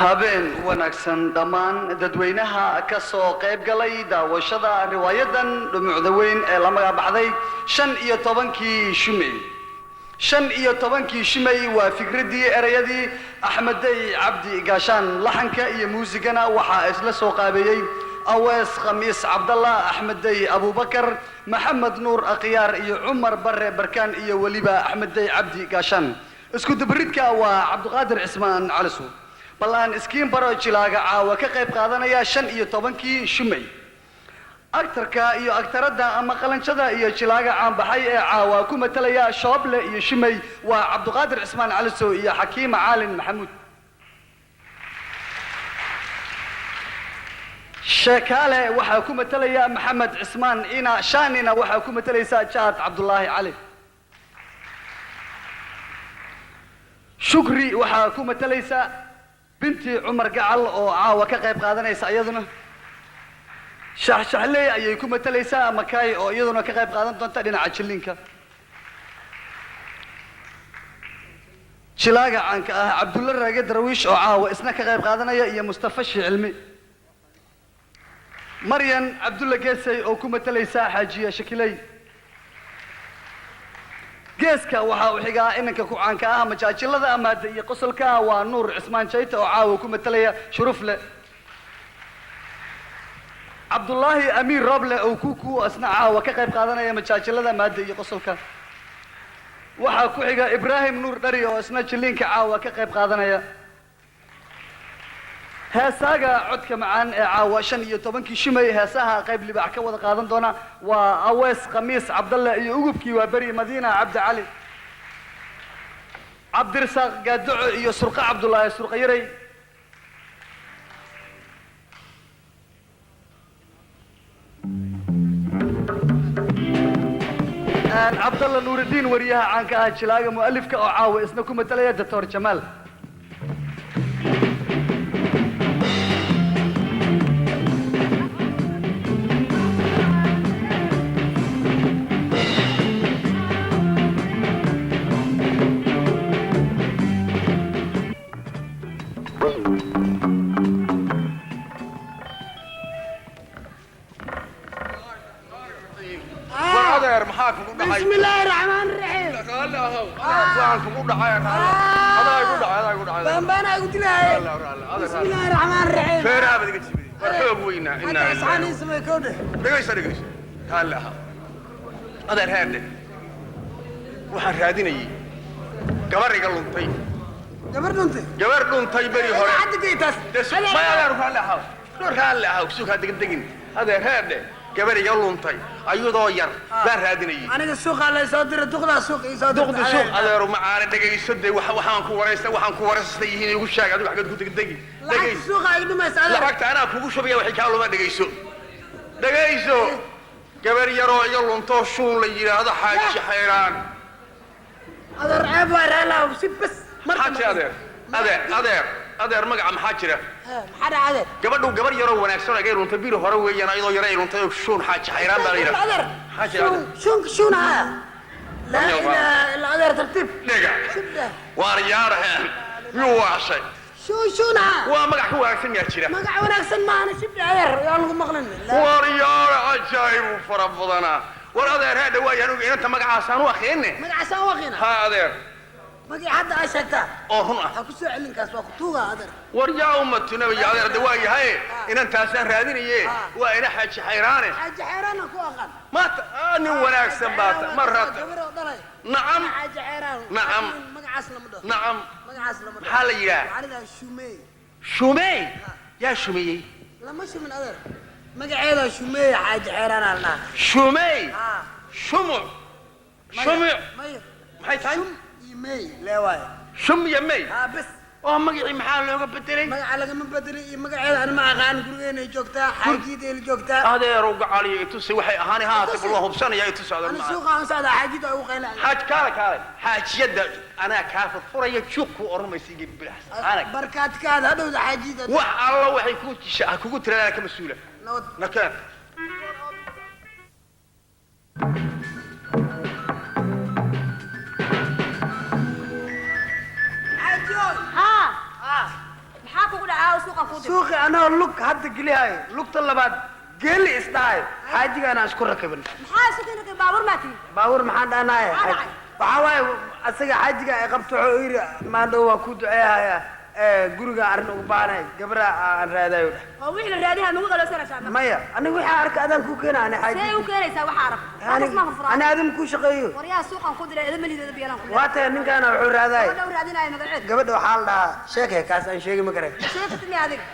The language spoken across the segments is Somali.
Habeen wanaagsan dhammaan dadweynaha ka soo qayb galay daawashada riwaayadan dhumucda weyn ee la magac baxday 15-kii Shumey. 15-kii Shumey waa fikraddii, erayadii Axmeddey Cabdi Gaashaan, laxanka iyo muusigana waxaa isla soo qaabeeyey Awees Khamiis Cabdallah, Axmeddey Abubakar, Maxamed Nuur Akhyaar iyo Cumar Bare Barkaan iyo weliba Axmeddey Cabdi Gaashaan. Isku dubaridka waa Cabdiqaadir Cismaan Calisu. Bal aan iskiin baro jilaaga caawa ka qayb qaadanaya 15-kii Shumey. Aktarka iyo aktaradda ama qalanjada iyo jilaaga caanbaxay ee caawa ku matalaya Shooble iyo Shumey waa Cabdiqaadir Cismaan Calisow iyo Xakiima Caalin Maxamuud. Sheekaale waxaa ku matalaya Maxamed Cismaan Ina, Shaanina waxaa ku matalaysa Jaad Cabdulaahi Cali. Shukri waxaa ku matalaysa Binti Cumar Gacal oo caawa ka qayb qaadanaysa iyaduna. Shaxshaxley ayay ku matalaysaa Makaay oo iyaduna ka qayb qaadan doonta dhinaca jillinka. Jilaaga caanka ah Cabdulla Raage Darawiish oo caawa isna ka qayb qaadanaya iyo Mustafa Shicilmi. Maryan Cabdulla Geesay oo ku matalaysa Xaajiya Shakiley. Geeska waxaa u xigaa inanka ku caanka ah majaajilada amaada iyo qosolka, waa Nuur Cismaan Jayta oo caawa ku matalaya Shurufle. Cabdullaahi Amiir Roble oo kuku isna caawa ka qayb qaadanaya majaajilada maada iyo qosolka. Waxaa ku xiga Ibraahim Nuur Dhari oo isna jilliinka caawa ka qayb qaadanaya. Heesaaga codka macaan ee caawa 15-kii Shumay heesaha qayb libaax ka wada qaadan doona waa Awees Khamiis Cabdalle iyo ugubkii waa beri Madiina Cabdi Cali, Cabdirasaaq Gaadaco iyo Surqa Cabdullaahi Surqa Yaray. Cabdalla Nuuridiin, wariyaha caanka ah, jilaaga mu'alifka oo caawa isna ku matalaya Doctor Jamaal. War adeer, maxaa kugu dhacay? بسم الله الرحمن الرحيم. Raalli ahow, waxaan kugu dhacay, adaa igu dhacay, adaa igu dhacay. بامبانا قلت لها. Adeer. بسم الله الرحمن الرحيم. Feeraha baad iga jibiday, war xoog weynaa حتى أصحاني اسمي كوده. Dhegayso, dhegayso, raalli ahow adeer. Heerdhe, waxaan raadinayay gabar iga luntay. قبر ننتي. Gabar dhuntay beri hore. حد جيتاس. Dee maya adeer, raalli ahow, raalli ahow, suug ha degdegin adeer. Heerdhe, gabar iga luntay ayadoo yar baan raadinayay. أنا السوق على صدر دقدا سوق يصدر. Duqdi suuq, adeeru macaane, dhegayso dee. Waxaan ku waraysta, waxaan ku waraystay yihiin igu sheeg. Adigu xaggeed ku degdegi? Dhegayso. السوق يقدم ما يسأل. Lacagta anaa kugu shubaya, waxay kaa luma. Dhegayso, dhegayso, gabar yaroo iga luntoo Shuun la yidhaahdo, Xaaji Xayraan. هذا رعب لا بس بس. Xaaji, adeer, adeer, adeer, adeer, magaca maxaa jira? حدا عدد. Gabadhu gabar yaroo wanaagsan oo iga luntay biri hore weeyaan, ayadoo yaro ay luntay oo Shuun Xaaji Xayraan baa la yidhahda. Xaaji adeer. شون شون ها لا إله إلا adeer, tartiib. Dhega waar yaarahe, miyuu waashay? شون شون ها. Waa magac ka wanaagsan miyaa jira? magac wanaagsan maahana, shibdhe adeer, yaan lagu maqlin. War yaara, cajaa'ib u fara badanaa. War adeer, haa dhawaay, anugu inanta magacaasaan u akhiine. Magacaasaan u aqiina. Ha adeer. Magii hadda aa sheegtaa. Oo run ah. Ha ku soo celin kaas, waa ku tuuga adeer. War yaa ummatu nabiga, adeer da waa yahay, inantaasaan raadinaye, waa ina Xaaji Xayraane. Xaaji Xeeraana ku aqaan. Maata nin wanaagsan baa ma rabta. Gabar oo dhalay. Nacam. Xaaji Xeeraan. Nacam. Magacaas lama dhaho. Nacam. Magacaas lama dhaho. Maxaa la yidhaah? Waxaa la yidhaha Shumey. Shumey? Yaa shumeeyey? Lama shumin adeer, magaceeda Shumey Xaaji Xeeraana la dhahaa. Shumey? Haa. Shumuc, shumuc. Maya. Maxay tahay? Shum iyo Mey leewaaye. Shum iyo Mey. Haa, bes. Oo magacii maxaa looga bedelay? Magaca lagama bedelay iyo magaceeda ani ma aqaan, gurigeenay joogtaa, xaajiyadeena joogtaa. Adeerow gacaliyo, itusi waxay ahaani haata, bal waa hubsanaya, itusi adeer. Ani Macaan. Suuqa aan socdaa, xaajiyada ugu qayla. Xaaj, kaale, kaale, xaajiyadda anaa kaa furfuraya, juuq kuu oran maysa iga bilax anag. Barkaadkaada hadhowda xaajiyada. Wax alla waxay ku jisha kugu tiraadaan ka mas-uula. Nabad. Nakeen. Xaajiyoy. Haa, maxaa kugu dhaca Aa suuqan ku dir. Suuqi anoo lug hadda gelihayo, lugta labaad geli isdhahayo, xaajiga anaa isku rakibin. Maxaa isu keenay? Baabuur maa tihi? Baabuur maxaan dhahnaye? Maxaa dhacay? Waxaa waaye, asaga xaajiga ay qabto wuxuu yidhi, maandhow waa ku duceehaya, guriga arrin ugu baahanahay, gabra aan raadayo dheh. Oo wixii la raadihaa magu qaloosanaysaa marka? Maya, aniga waxaa arka adaan ku keena ani xaaji. See u keenaysaa waxa arag? Waxaas ma furfuraa. Ani adin ku shaqeeyo. Waryaa, suuqan ku diray, edama liideeda biyalaan ku. Waa tahay, ninkaana wuxuu raadaay. Gabadha u raadinaayo magaceed? Gabadha waxaa la dhahaa, sheekay kaas aan sheegi ma karay. Sheegtay mi adiga?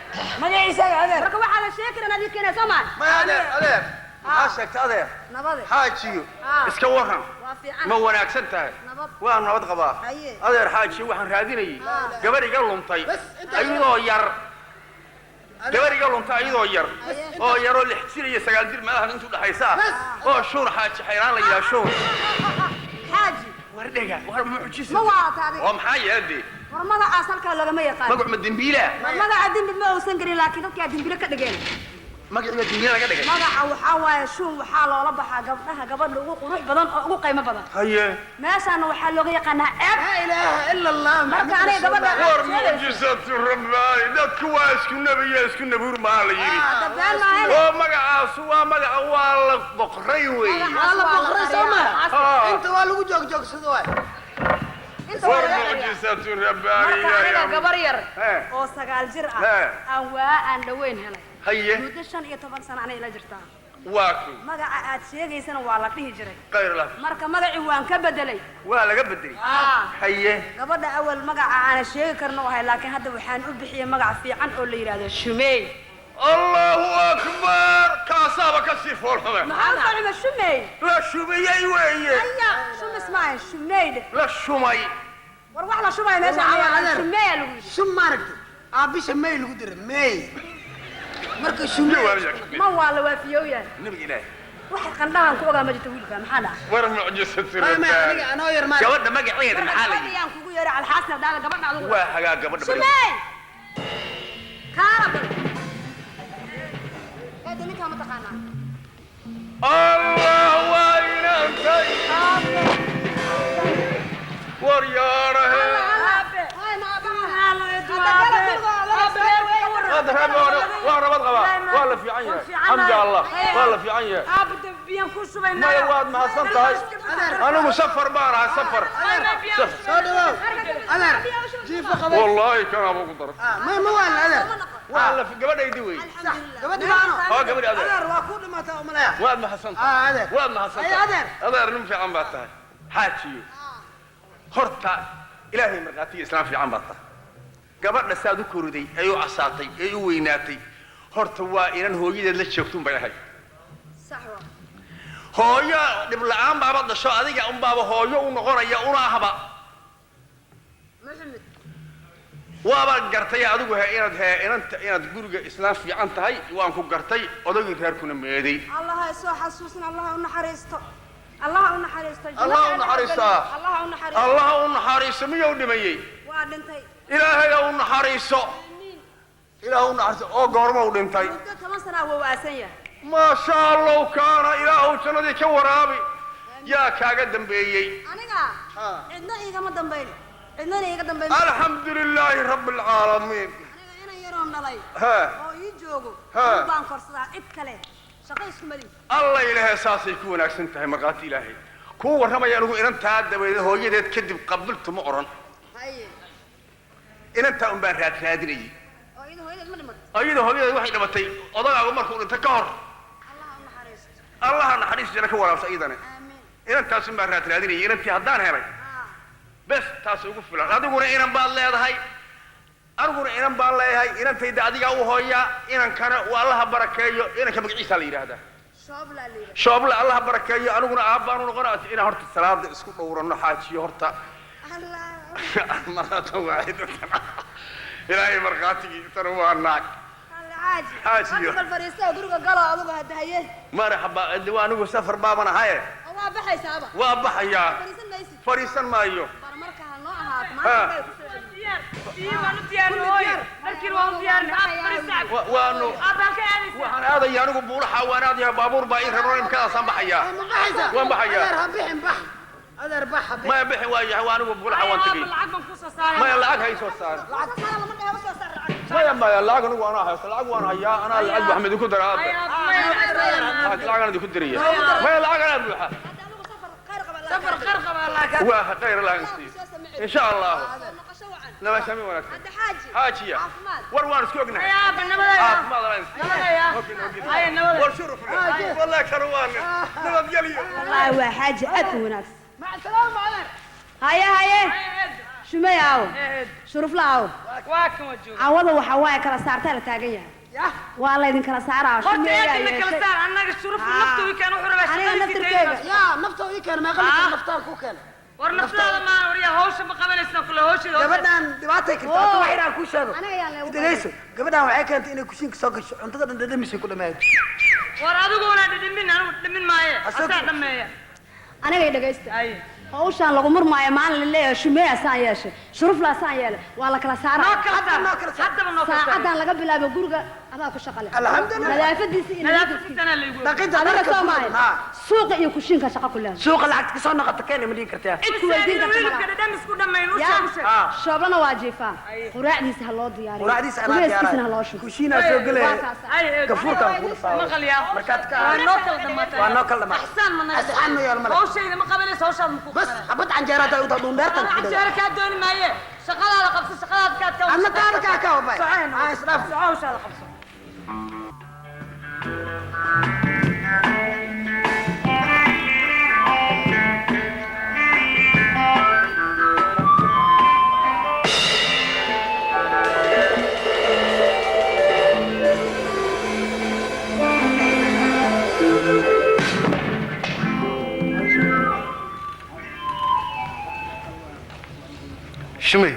Magaciisa, adeer. Marka waxaa la sheegi karan adiga keenay, soo maa? Maya, adeer, adeer, maxaa sheegtay, adeer? Nabade. Xaajiyo, iska waran? Waa fiican. Ma wanaagsan tahay? Nabad. Waa nabad qabaa. Haye. Adeer, xaajiyo, waxaan raadinayay gabar iga luntay ayadoo yar, gabar iga luntay ayadoo yar, oo yaroo 6 jir iyo 9 jir meelahan intu dhaxaysa ah, oo Shuun Xaaji Xayraan la yidhaha, Shuun. Xaaji. War dhega, war mucjisa. Ma waata adiga? Oo maxaa yeelde? War magacaas halkaa loogama yaqaan. Magac ma dembiila? War magaca dembi ma uusan gelin, laakiin dadkaa dembile ka dhigeen. Magaciiba dembiila laga dhigay? Magaca waxaa waaye Shuun waxaa loola baxaa gabdhaha gabadha ugu qurux badan oo ugu qiimo badan. Haye. Meeshaana waxaa looga yaqaanaa ceeb. Laa ilaaha ila Allah. Marka aniga gabadha War mucjisatu rabbaani, dadku waa isku nebiyo isku nabuur maa la yidhi. Dabeen maahan. Oo magacaasu waa magaca waa la boqray wey. Waa la boqray, soo ma? Ah. Inta waa lagu joogjoogsado waay. Inta waa War laga qariyaa. mucjisatu rabbaani. Marka aniga gabar yar He. oo 9 jir ah He. aan waa aan dhaweyn helay. Haye. Muddo 15 sano anay ila jirtaa. Waa ku Magaca aad sheegaysana waa la dhihi jiray. Qayr la. Marka magacii waan ka bedelay. Waa laga bedelay? Haye. Gabadha awal magaca aana sheegi karno ahay, laakiin hadda waxaan u bixiyey magac fiican oo la yidhaahdo Shumey. Allahu akbar, kaasaaba ka sii foolxume. Maxaa u falxuma Shumey? La shumiyey weeye. Aya, shumis maahan, Shumey dheh. La shumay. War wax la shumayo meesha War, camal adeer. Shumey aa lagu yidhi. Shum maaragtay, aa bisha May lagu diray, May marka shumey. Ma waa la waafiyow yahay. Nabiga ilaahi. Wax qandhahan ku ogaa ma jirto wiilka, maxaa dhaca? War mucjisatu Maya, maya, rabbaani. aniga anoo yar maaragtay. Gabadha magaceeda maxaa la yidhi? Gabadha yaan kugu yeeray alxaasna dhaala gabadha adigu. Waa hagaa, gabadha bari. Shumey, kaala bal. Eeda, ninkaa ma taqaanaa? Allah, waa inantay. War yaarahe. Hay, ma abaha. Waa nabad qabaa, waa la fiican yahay, xamdi Allah, waa la fiican yahay. Maya, waad mahadsan tahay, anigu safar baan ahay, safar. Soo dhawow, adeer, jiifo qabay. Wallaahi kan abu ku daro. Ah, ma ma waa adeer. Waa la gabadhaydi wey. Sax, gabadhi maano. Oo gabadhi, adeer. Adeer, waa ku dhimataa umalaya. Waad mahadsan tahay. Ah, adeer. Waad mahadsan Ay, tahay. Adeer. Adeer, nin fiican baad tahay, xaajiyo. Horta ilaahay markhaatiga, islaam fiican baad tahay. Gabadha saad u koriday ay u casaatay ay u weynaatay, horta waa inan hooyadeed la joogtun bay ahayd. Sax waa. Hooyo dhib la'aan baaba dhasho, adiga unbaaba hooyo u noqonaya una ahba. Maxamed. Waaba gartay adigu he inaad he inanta inaad guriga islaam fiican tahay, waan ku gartay. Odaygii reerkuna meeday? Allah ha soo xasuusin, Allah u naxariisto, Allah u naxariisto. Allah u naxariistaa. Allah u naxariisto. Allah u naxariiso. Miyuu dhimayey? Waa dhintay. Ilaahay u naxariiso, ilaah u naxariiso. Oo goorma u dhintay? Muddo 10 sana waa waasan yahay. Maasha Allahu kaana, ilaahu jannadii ka waraabi. Yaa kaaga dambeeyey? Aniga cidna iigama dambayn, cidnana iiga dambayn. Alxamdu lilaahi rabbi alcaalamiin. Aniga inan yaroon dhalay oo ii joogo baan korsadaa, cid kale shaqo isku mali. Alla ilaahay, saasay ku wanaagsan tahay. Markhaati ilaahay kuu warramaya, anigu inantaa dabadeed hooyadeed kadib qabiltu ma odhan. Haye. Inantaa un baan raad raadinayay. Oo iyada hooyadeed ma dhimatay? Ayada hooyadeed waxay dhimatay odagaagu markuu dhinta ka hor. Allah u naxariisto. Allaha naxariis jana ka waraabsa iyadane. Aamiin. Inantaas un baan raad raadinayay. Inantii haddaan helay, bes, taas ugu filan. Adiguna inan baad leedahay, aniguna inan baan leeyahay. Inantayda adigaa u hooyaa, inankana uu Allaha barakeeyo. Inanka magaciisaa la yidhaahdaa? Shooblaa la yidhaha. Shooble, Allaha barakeeyo. Aniguna aabbaanu noqona. Inaan horta salaada isku dhowranno, xaajiyo, horta. Allah. Maratan waaxidatan, ilaahay markhaatigii, tana waa naag. Alla, xaaji. Xaajiyo. Hadda bal fadhiista, guriga galo adigu hadda, haye. Marxaba, waa anigu safar baaban ahaye. Oo waa baxaysaaba? Waa baxayaa. Fadhiisan maysid? Fadhiisan maayo. Bar marka ha noo ahaato maanta bay ku soo celiyeen. Waanu waxaan aadaya anigu Buulaxa waan aadaya, baabuur baa ii raro, imkadaasaan baxayaa. Ma baxaysaa? Waan baxayaa. Adeer, ha bixin, bax, adeer, bax, ha bixin. Maya, bixi waayahay, waa anigu Buulaxa waan tegey. Maya, lacag hay soo saar. Lacag soo saara lama dhahe, soo saar lacag. Maya, maya, lacag anigu anaa haysta, lacag waan hayaa anaa. Lacag waxaan idinku daraa aabe. Lacag anaa idinku diraya. Maya, lacag anaa buuxa. Safar khayr qaba Allah ka Waa khayr Allah insiiyo, insha Allah. Nabashami wanaagsan. Hadda xaaji. Xaajiya. Caafimaad. War waan isku ognahay. Aaba, nabadaya. Caafimaad Allah insiiyo. Nabadaya. Ogin, ogin. Haya, nabadaya. War shuruf leh wallahi, kanu waa nin nabadgelyo. Wallaahi waa xaaji aad u wanaagsan. Mac salaama, adeer. Haye, haye. Shumay aawo? Shurufla aawo? Waa kan, waa jooga. Cawada waxaa waaye kala saartaa la taagan yahay. Yah. Waa laydin kala saaraa. Horta Shumeeyaa eedna kala yeeshay. saar annaga shuruf nafta wiikaan wuxuu rabaa Aniga shaqadiisii naftirkeyga. tayada. Yaa nafta ii keen? Meeqa litir naftaan ku keen? War naftaada maan, waryaa, hawsha ma qabanaysaa kule hawsheeda? Gabadhan dhibaatay karta hadda, wax inaan kuu sheego. Aniga yaan leegu. Dhegeyso, gabadhan waxay keentay inay kushiinka soo gasho, cuntada dhan dhadhamisay ku dhameeyo. War adiguna dhidhimin, anigu dhimin maaye. Asaa dhameeya. Anigay dhegaysta. Ay. Hawshaan lagu murmaayo maalin la leeyahay shumeeya saan yeeshay, shuruflaa saan yeelay, waa la kala Noo saaraa. kala Hadda noo saar. kala saar. Haddaba noo kala saar. Saacadan laga bilaabo guriga adaa ku shaqale. Alxamdulillah. Nadaafadiisa iyo nadiifkiisa. Nadaafadiisana laygu. Dhaqinta Adiga dharka soo ku maayo. haa. Suuqa iyo kushiinka shaqa ku leedahay. Suuqa lacagta kasoo noqota keena ma dhihin kartaa. Cid ku weydiin karta Wiilka malaha. dhadhamis ku dhammayn u Yaa. sheeg, u sheeg. Shoobana waa jiifaa, quraacdiisa ha loo diyaariyo. Quraacdiisa anaa Qubayskiisana ha diyaarayo. loo shubo. Kushiinaa soo gelaya. Waa kaas. Ay, eed. Gafuurkaan kugu dhufaa. Maqal yaa. Markaad ka Waa noo kala dhamaatay. Waa noo kala dhamaatay. Axsaan ma naga. Axsaan ma yeelo male. Hawshayda ma qabanayso, hawshaada ma ku Bas qabanayso. xabad canjeera haddaa u tahay dhuundheertan ku dhaga. Canjeero kaa dooni maaye, shaqadaada qabso, shaqadaada kaad ka. Adna taada kaa ka wabay. Socon. Aan isdhaaf. Soco, hawshaada qabso. Shumay.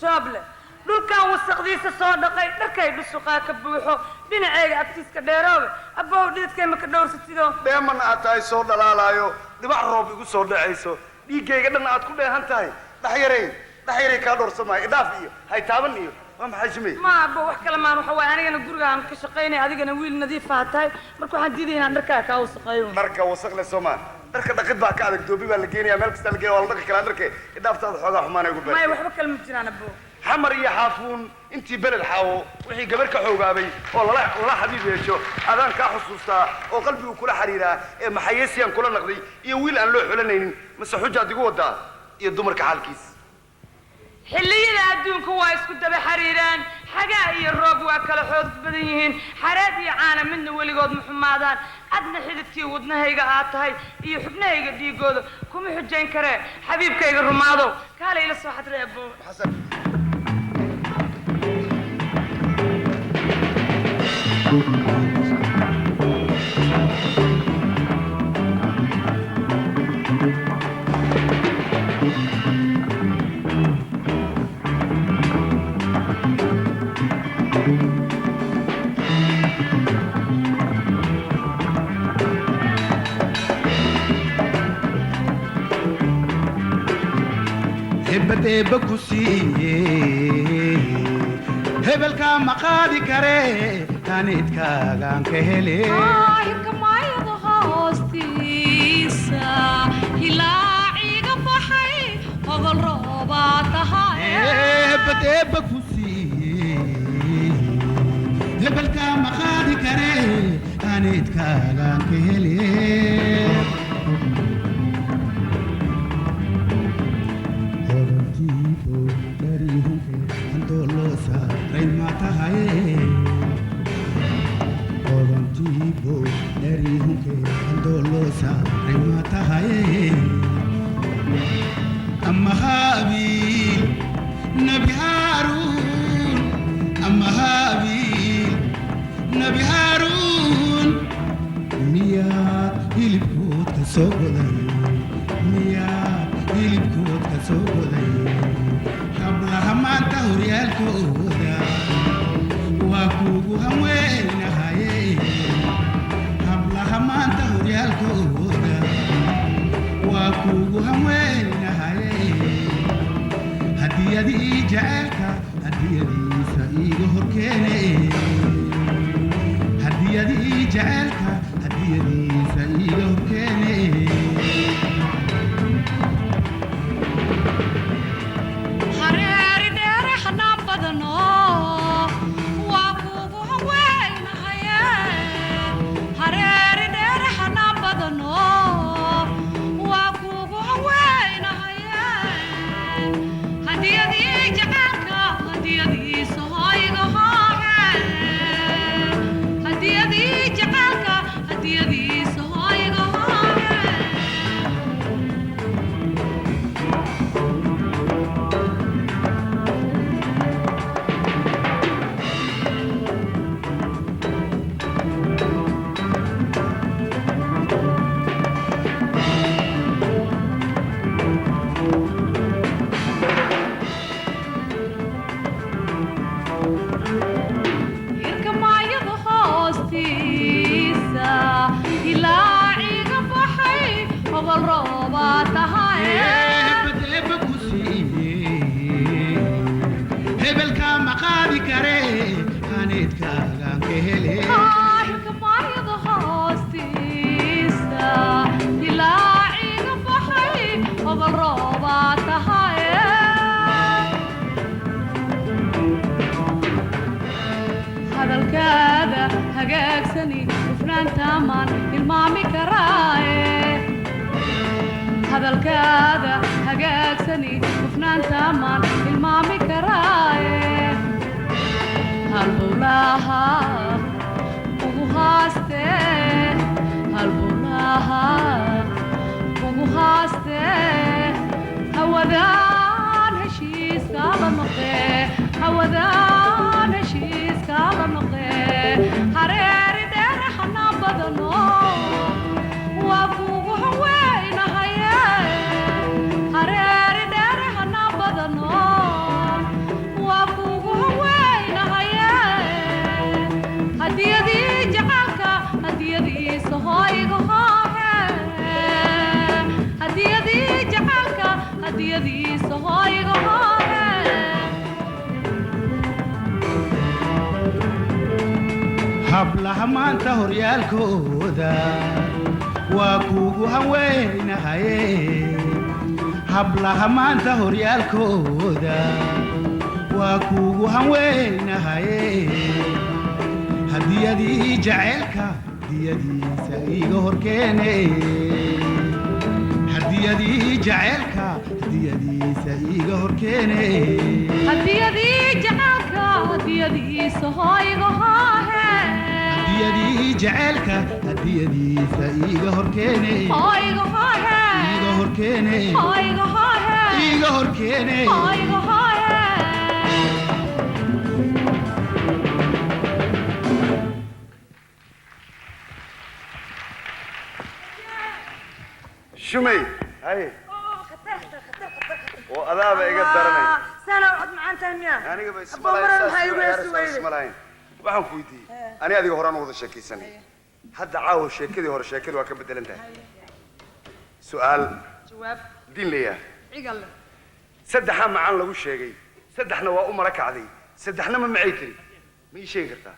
Shooble, dhulkan wasaqdiisa soo dhaqay, dharkay dhusuqaa ka buuxo, dhinaceyga agtiiska dheeroobe. Abbow, dhididkay ma ka dhowrsatido? Dheeman aad tahay soo dhalaalaayo, dhibac roob igu soo dhacayso, dhiiggayga dhan aad ku dheehan tahay. Dhaxyaray, dhaxyaray, kaa dhowrsamaayo. Idhaaf iyo haytaaban iyo waa maxay, Shumay? Ma abbo, wax kale maan, waxa waaye anigana gurigaan ka shaqaynaya, adigana wiil nadiif ah tahay, marka waxaan diidaya inaan dharkaa kaa wasaqeeyo. Dharka wasaq le soomaa? Dharka dhaqid baa ka adag. Doobi baa la geenaya, meel kastaa la geenaya, waa la dhaqi karaa dharke. Idhaaftaada xoogaa xumaanay ugu maya beertay. Waxba kale ma jiraan, abbo. Xamar iyo Xaafuun intii Beled Xaawo wixii gabar ka xoogaabay oo lala xabiib yeesho, adaan kaa xusuustaa oo qalbigu kula xiriiraa. Ee maxayeesiyaan kula naqday iyo wiil aan loo xulanaynin, mase xujaad igu wadaa iyo dumarka xaalkiis? Xilliyada adduunku waa isku daba xiriiraan, xagaa iyo roob waa kala xoog badan yihiin, xareed iyo caana midna weligood ma xumaadaan. Adna xididkii wadnahayga aad tahay iyo xubnahayga dhiigooda kuma xujayn karee. Xabiibkayga rumaadow, kaala ila soo xadray, abbo. Xasan. Hebadeeba ku siiye, hebelkaa ma qaadi kare, kanidkaagaan ka hele. Hirka maayada hoostiisa hilaaciga baxay, ogol roobaa tahay. Hebadeeba ku siiye, hebelkaa ma qaadi kare, kanidkaagaan ka hele. Hodantiibo dharihunke handoo saaray ma tahay? Hodantiibo dharihunke handoo loo saaray ma tahay? Ama Haabiil Nabi Haaruun, ama Haabiil Nabi Haaruun, miyaad hilibkood ka soo goday? Miyaad hilibkood ka soo goday? Hablaha maanta horyaalkooda waa kuugu hanweynahaye. Hablaha maanta horyaalkooda waa kuugu hanweynahaye. Hadiyadii jaceylka hadiyadiisa iiga horkeene, hadiyadii jaceylka hadiyadiisa iiga horkeene. Hareeri dheere hanaan badano. Hagaagsani hufnaanta maan hilmaami karaaye. Hadalkaada hagaagsani hufnaanta maan hilmaami karaaye. Halbowlaha ugu haastee, halbowlaha ugu haastee, hawadaan heshiiska la noqdee, hawadaan heshiiska la noqdee. Hareeri dheere xanaa badano waa kugu haweynahaye. Hareeri dheere xanaa badano waa kugu haweynahaye. Hadiyadii jacaylka hadiyadiisa hooyga hoohe, hadiyadii jacaylka hadiyadiisa hooyga hoohe. Hablaha maanta horyaalkooda waa kuugu hanweynahaye. Hablaha maanta horyaalkooda waa kuugu hanweynahaye. Hadiyadii jaceylka hadiyadiisa iiga horkeene. Hadiyadii jaceylka hadiyadiisa iiga horkeene. Hadiyadii jacaylka hadiyadiisa hooyga hoohe. Hadiyadii jaceylka hadiyadiisa iiga horkeene. Hooyga hoohe. Iiga horkeene. Hooyga hoohe. Iiga horkeene. Hooyga hoohe. Shumay, haye, oo adaaba iga daranay. Sana cod macaan tahay miya? Aniga ba. Abba, maran maxaa igu heesi weyday? Isma lahayn. Waxaan ku weydiiyey, ani adiga horaan wada sheekaysanay. Hadda caawa sheekadii hore sheekadii waa ka bedelan tahay. Su'aal. Jawaab. Diin leeyahay. Cigalle. Saddexaa macaan lagu sheegay, saddexna waa u mara kacday, saddexna ma macay tiri. Ma ii sheegi kartaa?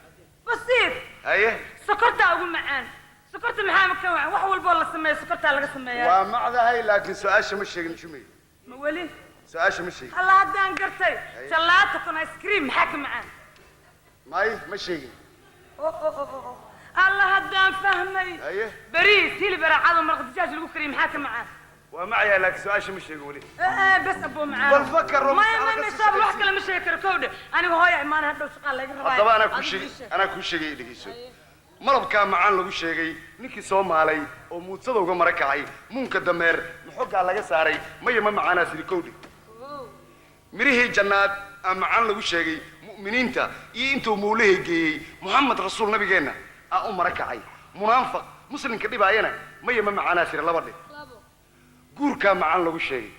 Basiir. Haye. Sokortaa ugu macaan. Sokorta maxaa ka wacan? Wax walboo la sameeyo sokortaa laga sameeyaa. Waa macdahay, laakiin su-aasha ma sheegin, Shumay. Ma weli? Su-aasha ma sheegin. Alla, haddaan gartay. Jalaato kun ice cream maxaa ka macaan? May, ma sheegin. Oh, alla, haddaan fahmay. Haye. Bariis hilib aracado maraq dijaaj lagu kariyo maxaa ka macaan? Waa macyahay, laakiin su-aasha ma sheegin weli. Eh, bes aboo macaan. Bal fakar oo maya maskaxda maya ka sii shaab wax shaqaysi. Kale ma sheegi karo kowdhe. Aniga hooya imaan hadhow, shaqaa laga rabaa. Haddaba anaa kuu Adigu sheegay. ii sheeg. Anaa kuu sheegay, dhegeyso. Malabkaa macaan lagu sheegay, ninkii soo maalay oo muudsada uga mara kacay muunka dameer maxoggaa laga saaray, maya ma macaanaa siri kowdhe. Mirihii jannaad aa macaan lagu sheegay, mu'miniinta iyo intuu mawlahey geeyey Muxamed rasuul nabigeenna aa u mara kacay, munaafaq muslimka dhibaayana maya ma macaanaa siri laba dhe. Guurkaa macaan lagu sheegay,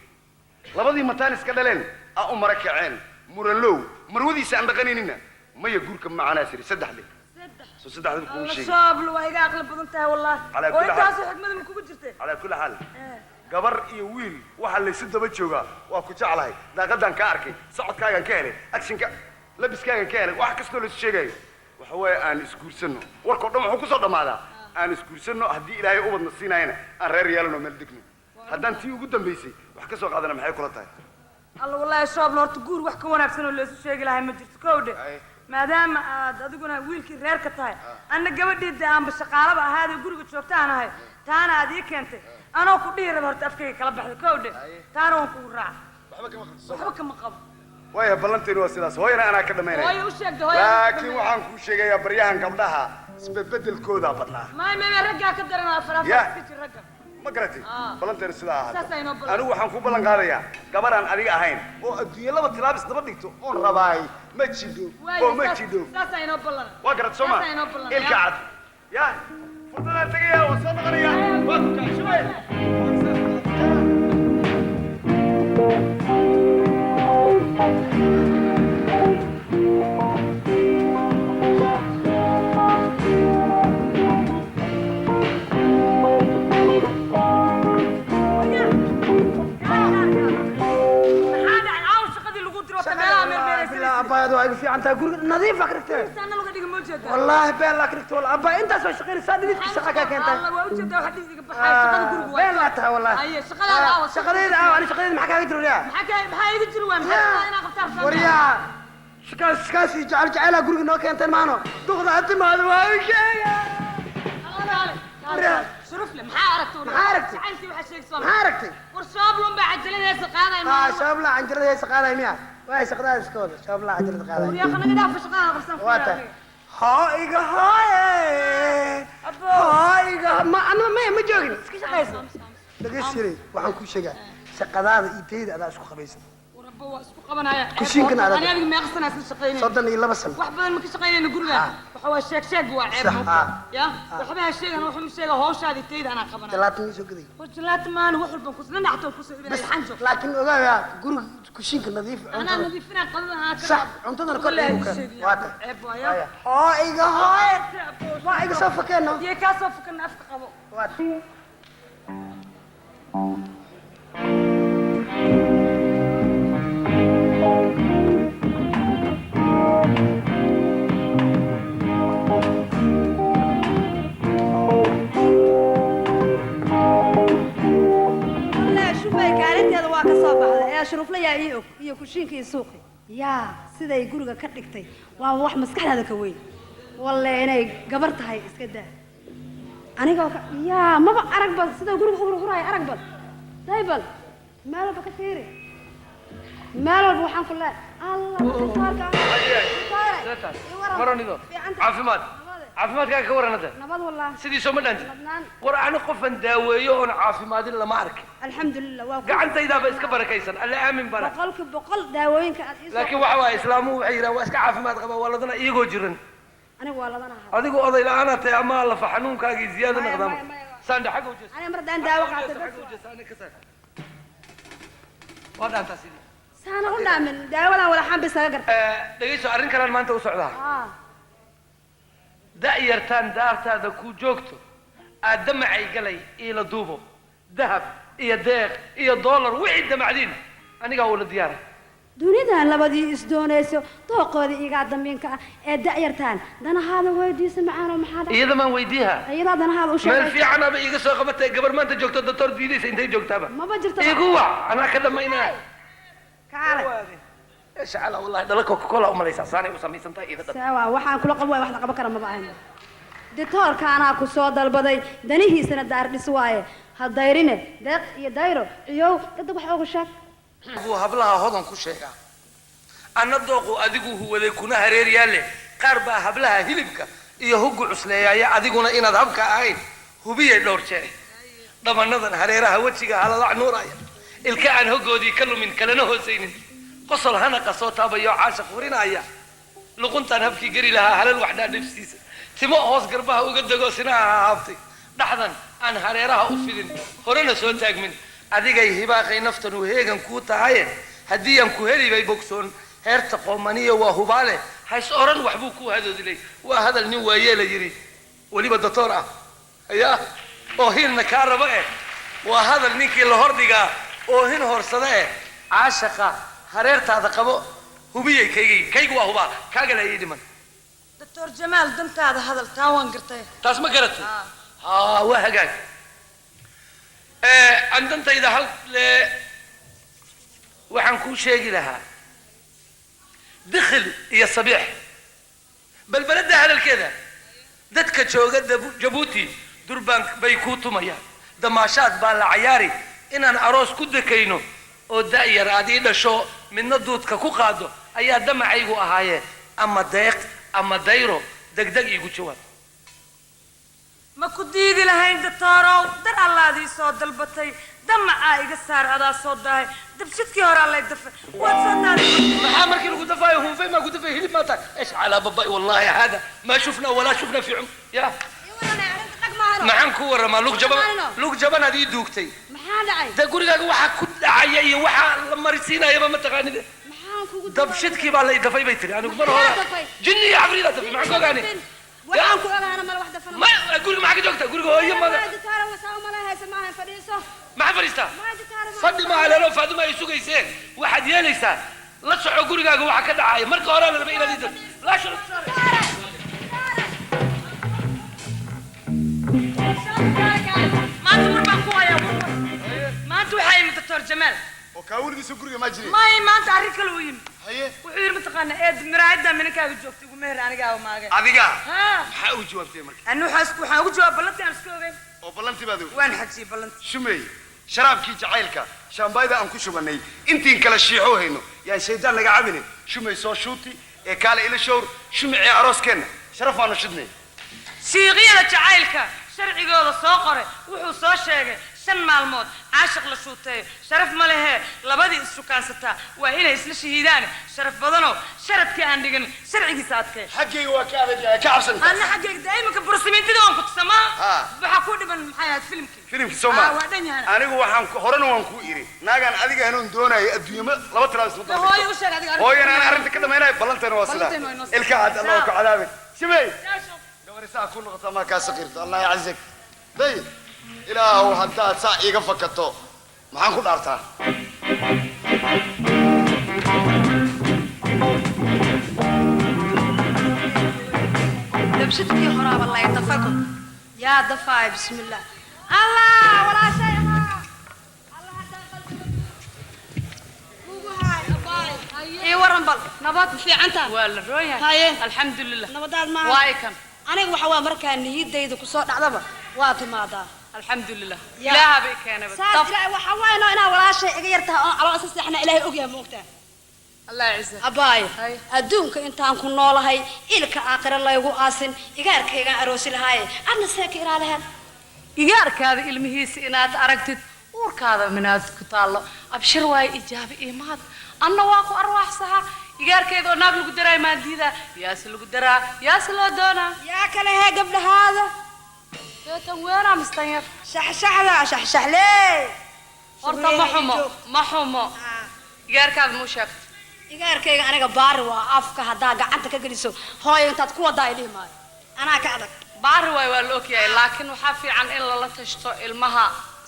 labadii mataan iska dhaleen aa u mara kaceen muranlow marwadiisa aan dhaqanaynina, maya guurka ma macaanaa siri saddex dhe. Saddex. Soo saddexda kugu Alla sheegay. Shaablo, waa iga aqli badan tahay wallahi. Calaa oo kulli xaal. Intaasoo xikmada ma kugu jirtay? Calaa kulli xaal, gabar iyo wiil waxaa laysu daba joogaa waa ku jeclahay, daaqadaan ka arkay, socodkaagaan ka helay, actionka labiskaagaan ka helay, wax kastoo laysu sheegayo waxa waaye aan isguursanno. Warkao dhan wuxuu kusoo dhammaadaa aan isguursanno. Haddii Ilaahay ubadna siinaayana aan reer yeelano, meel degno. Haddaan tii ugu dambaysay wax ka soo qaadana, maxay kula tahay? Alla wallahi shaablo, horta guur wax ka wanaagsan oo laysu sheegi lahay ma jirto kowdhe. Ay. Maadaama aad adiguna wiilkii reerka tahay, anna gabadhii dee aanba shaqaalaba ahaadee guriga joogtaan ahay, taana aad ii keentay anoo ku dhihi raba horta afkayga kala baxda kowdhe. Taana waan kugu raaca. Waxba kama qabto. Waxba kama qabo. Waaya, ballanteenu waa sidaas. Hooyana anaa ka dhamaynaya. Hooyo u sheegta, hooyo. Laakiin waxaan kuu sheegayaa, baryahan gabdhaha isbedbedelkoodaa badnaa. May may may, raggaa ka daran oo afar afar Ya. iska jir ragga. Ma garatay? Ballanteenu sidaa ahaato. Saas aynoo ballan. Anigu waxaan ku ballan qaadayaa gabaraan adiga ahayn oo adduunye laba tilaabis daba dhigto oon rabaay ma jidho. Waaya, oo ma jidho. Saas aynoo ballan. Waa garat soo ma? Saas aynoo ballan. Ilka cad ya furdadaan tegaya, waa soo noqonaya, waa ku kaashubay. Maxaa dhacay caaw? Shaqadii lagu diro wata meelaha meermeeraysanaysa. Abbaayad waa iga fiican tahay, guriga nadiif aa ka dhigtay. Saana laga dhiga ma ujeedaa? Wallaahi been laa ka dhigtay walla. Abbaay, intaas waa shaqaynaysaa, dhididka shaqa kaa keentay. Alla, waa ujeedaa waxa dhidid iga baxay shaqada guriga waa. Been laa tahay wallaahi. Haye, shaqadaada aawa. Shaqadayda aawa, ani shaqadayda maxaa kaaga jiro yaa? Maxaa iga jiri waay? Maxaa shaqada inaa qabtaa rabtaa? Waryaa. Shukaas shukaas iyo jecel jecela guriga noo keenteen maano. Duqda ha timaado waa u sheega. Shurufle, maxaa aragtay? Maxaa aragtay? Jacaylkii waxaa sheegaysaa. Maxaa aragtay? War shooblun baa cajaladaysa qaaday. Haa, shaabla canjalada heesa qaaday miya? Waa shaqadaada iska wada. Shaabla canjalada qaaday. Waryaa, naga dhaafa, shaqada qabsan. Waa tahay. Hoo iga hooye. Hoo iga ma anuma maya ma joogin. Iska shaqaysa. Dhageysiray, waxaan kuu sheegaa shaqadaada iyo tayda adaa isku qabaysan. Warabbo, waa isku qabanaya. Kushiinkana adag. Ani adiga meeqa sana isla shaqaynayna? 32 sano. Wax badan ma ka shaqaynayna guriga. Waxa waa sheeg sheeg, waa ceeb. Sax, moogta. ah. Ya waxba ha sheegan, wuxuu sheega hawshaadi tayda anaa qabanaya. Talaatan ii soo gaday. War jalaata maana, wax walban kus dhinactoon kusoo Bas, iibinaya xanjo. Laakiin ogaaya guriga kushiinka nadiif. Anaa Cuntada. Nadiifinaa qadada haa ka. Sax, cuntadana kor igu keen. Waa tahay. Ceeb waaya. Waaya. Hoo iga hooye. Waa iga soo fakeeno. Yee kaa soo fakana, afka qabo. Waa tahay. Wallahi shufay kaalinteeda waa ka soo baxday ee shurufla yaa ii og iyo kushiinka iyo suuqi yaa siday guriga ka dhigtay, waa wax maskaxdaada ka weyn. Walle inay gabar tahay iska daa. Anigoo ka yaa maba arag bal sida guriga u hurhuraya, arag bal, day bal meel walba ka fiiri, meel walba waxaan ku leeyahay Allah. Maronido, caafimaad, caafimaadkaaga ka waran hadda? Nabad wallah. Sidii soo ma dhaantid? Ladnaan. War ani qofan daaweeyo oon caafimaadin lama arkin. Alxamdulilah, waa ku Gacantaydaaba iska barakaysan, alle aamin bara. 100% daawooyinka aad ii soo Laakiin waxa waaye, islaamuhu waxay yidhahan waa iska caafimaad qabaa, waa ladana iyagoo jiran. Aniga waa ladanaha. Adigu oday la-aanaa tahay ama lafa xanuunkaagii ziyaado Maya, noqdaama. maya, maya. Saandhe xagga u jeeso. Aniga mar haddaan daawo qaatay Xagga bas. u jeeso, aniga ka saar. Waa dhaantaa sidii. Saana u dhaamin daawadan wala xambis kaga garta. Dhegayso, arrin kalaan maanta u socdaa. Da'yartaan daartaada ku joogto aad damacay galay iila duubo dahab iyo deeq iyo doolar, wixii damacdiin anigaa ula diyaara. Dunidan labadii isdoonayso dooqoodii igaa dambiinka ah ee da'yartaan danahaada weydiisa macaano, maxaa dhacay? Iyada maan weydiiha. Iyadaa danahaada u Meel sheegay. fiicanaba iiga soo qabatay. Gabar maanta joogto doctor diidaysa intay joogtaaba? Maba jirto. Igu wac, anaa ka dhamaynaa. Kaale. Shacala wallahi, dhala coca cola umalaysaa saanay u samaysan tahay iyada dhan. Sawa, waxaan kula qabo waay, wax la qaban kara maba ahayn. Ditoorka anaa ku soo dalbaday, danihiisana daar dhis waaye, ha dayrine deeq iyo dayro ciyow dadda wax ooga sheeg. Buu hablaha hodan ku sheegaa, anna dooqu adigu huwaday kuna hareeryaale. Qaar baa hablaha hilibka iyo huggu cusleeyaaya, adiguna inaad habka ahayn hubiyay dhowr jeer. Dhabanadan hareeraha wejiga halalac nuuraya, ilka aan hoggoodii ka lumin kalena hoosaynin, qosol hanaqa soo taabayo caashaq hurinaya, luquntaan habkii geli lahaa halal wax dhaadhafsiisa, timo hoos garbaha uga dego sinaha hahaabtay, dhaxdan aan hareeraha u fidin horena soo taagmin, adigay hibaaqay naftan u heegan kuu tahaye. Haddii aan ku heli bay bogsoon heerta qoomaniya, waa hubaale hays oran waxbuu ku hadoodilay. Waa hadal nin waayeela yidhi, weliba doctor ah ya oo hinna kaa raba eh. Waa hadal ninkii la hordhigaa oo hin horsada eh. Caashaqa hareertaada qabo hubiyay, kaygay kaygu waa hubaa, kaagala ii dhiman. Doctor Jamaal, dantaada hadal, taa waan gartay. Taas ma garatay? Haa, waa hagaag. Aan dantayda hal le waxaan kuu sheegi lahaa dikhil iyo sabiix balbeladda hadalkeeda. Dadka jooga Jabuuti durbaan bay kuu tumayaan, damaashaad baa la cayaari inaan aroos ku dekayno oo da'yar aad ii dhasho, midna duudka ku qaado ayaa damacaygu ahaayee. Ama deeq ama dayro, degdeg iigu jawaab. Ma ku diidi lahayn doctorow, dar allaadii soo dalbatay, damacaa iga saar, adaa soo daahay, dabshidkii hore allay dafay, waad soo daaday. Maxaa markii lagu dafaayo hunfay maa ku dafay hilib maa tahay؟ ايش على بابا، والله هذا ما شفنا ولا شفنا في عم يا. Maxaan ku warramaa? Lug jaban, lug jabanaad ii duugtay. Maxaa dhacay? Dee gurigaaga waxaa ku dhacaya iyo waxaa la marisiinayaba ma taqaanide. Maxaan kugu Dabshidkii baa la i dafay bay tiri. Anigu mar Maxaa hore dafay? Jinni iyo cabriida dafay, maxaan ku ogaanay? Waxaan ku ogaana mala wax dafana. Ma guriga maxaa ka joogta? Guriga hooyo maga. Ditaara wasaa umala haysa maahan, fadhiiso. Maxaa fadhiistaa? Ma ditaara. Fadhi ma haleelo, Faaduma ay sugayseen. Waxaad yeelaysaa, la soco gurigaaga waxa ka dhacaya. Marka hore la rabay inaad ii dafto laa shurut. Maanta war baan ku hayaa, war war. Maanta waxaa yimid Doctor Jamaal. Oo kaa weligiisa guriga ma jirin? May, maanta arrin kale u yimid. Haye. Wuxuu yidhi mataqaanaa eed miraayaddaa minankaaga joogtay ugu meher anigaaba maage. Adiga? Ha. Maxaa ugu jawaabtay marka? Anu waxaan ugu jawaab ballantii aan isku ogeyn. Oo ballantii baad og. Waan xajiyey ballantii. Shumey, sharaabkii jacaylka shaambayda aan ku shubanay intiin kala shiixo hayno yaan shaydaan naga cabinin. Shumey, soo shuuti ee kaale ila showr shumicii arooskeenna sharaf aanu shidnay. Siiqyada jacaylka sharcigooda soo qoray wuxuu soo sheegay 5 maalmood caashiq la shuuteeyo sharaf ma lehe, labadii issukaansataa waa inay isla shahiidaan. Sharaf badanoo sharadkii aan dhigan sharcigiisa adkee. Xaggayga waa ka adag yahay, ka cabsan. Anna xaggayga daa'imanka bursimintida waan ku tusamaa. Waxaa ku dhiman maxay ahayd filimkii? Filimkii soo ma? Waa dhan yahay. Anigu waxaan horena waan ku iri naagaan adiga hanuun doonayo adduunyama laba talaabo isma De hooyo u sheeg adiga arrinta. Hooyana aan arrinta ka dhamaynayo, ballanteena waa sidaa. Ballanteena waa inoo sidaa. Ilka cad Allah ku cadaabin. Shimey, gabari saa ku noqota maa kaa saqiirto. Allah yacizak. Day ilaahow, haddaad saa iiga fakato maxaan ku dhaartaa? Dabshidkii horaaba lay dafago yaa dafaay. Bismillah, Allah walaashay ahaa. Allah haddaan qalbiga kugu haay. Ii waran bal, nabad. Fiicantaa? Waa la roon yahay. Haye. Alxamdulilah. Nabadaad maaha? Waay kan. Aniga waxa waa markaa niyadayda kusoo dhacdaba waa timaadaa. Alxamdulilah. Ya. Ilaaha bay keenay. Saas ilaahay waxa waaye noo inaa walaashay iga yartahay oon calool isa seexna Ilaahay ogyahay, ma ogtahay? Allah yaciza. Abaayo. Haye. Adduunka intaan ku noolahay ilka aakhira laygu aasin igaarkaygaan aroosi lahaaye, adna see ka ilaalihan. Igaarkaada ilmihiisa inaad aragtid uurkaada minaad ku taallo abshir waaye, ijaabe iyo mahad. Anna waa ku arwaaxsaha igaarkeeda oo naag lagu daraay maandiida yaase lagu daraa yaase loo doonaa. Yaa kale hee gabdhahaada? Deetan weeraa mistan yar. Shaxshaxda shaxshaxlee. Horta ma xumo, ma xumo. Igaarkaada muu sheegto? Igaarkayga aniga baari waa, afka haddaa gacanta ka geliso hooyo intaad ku wadaa ay dhihi maayo, anaa ka adag. Baari waay, waa la ogyahay, laakiin waxaa fiican in lala tashto ilmaha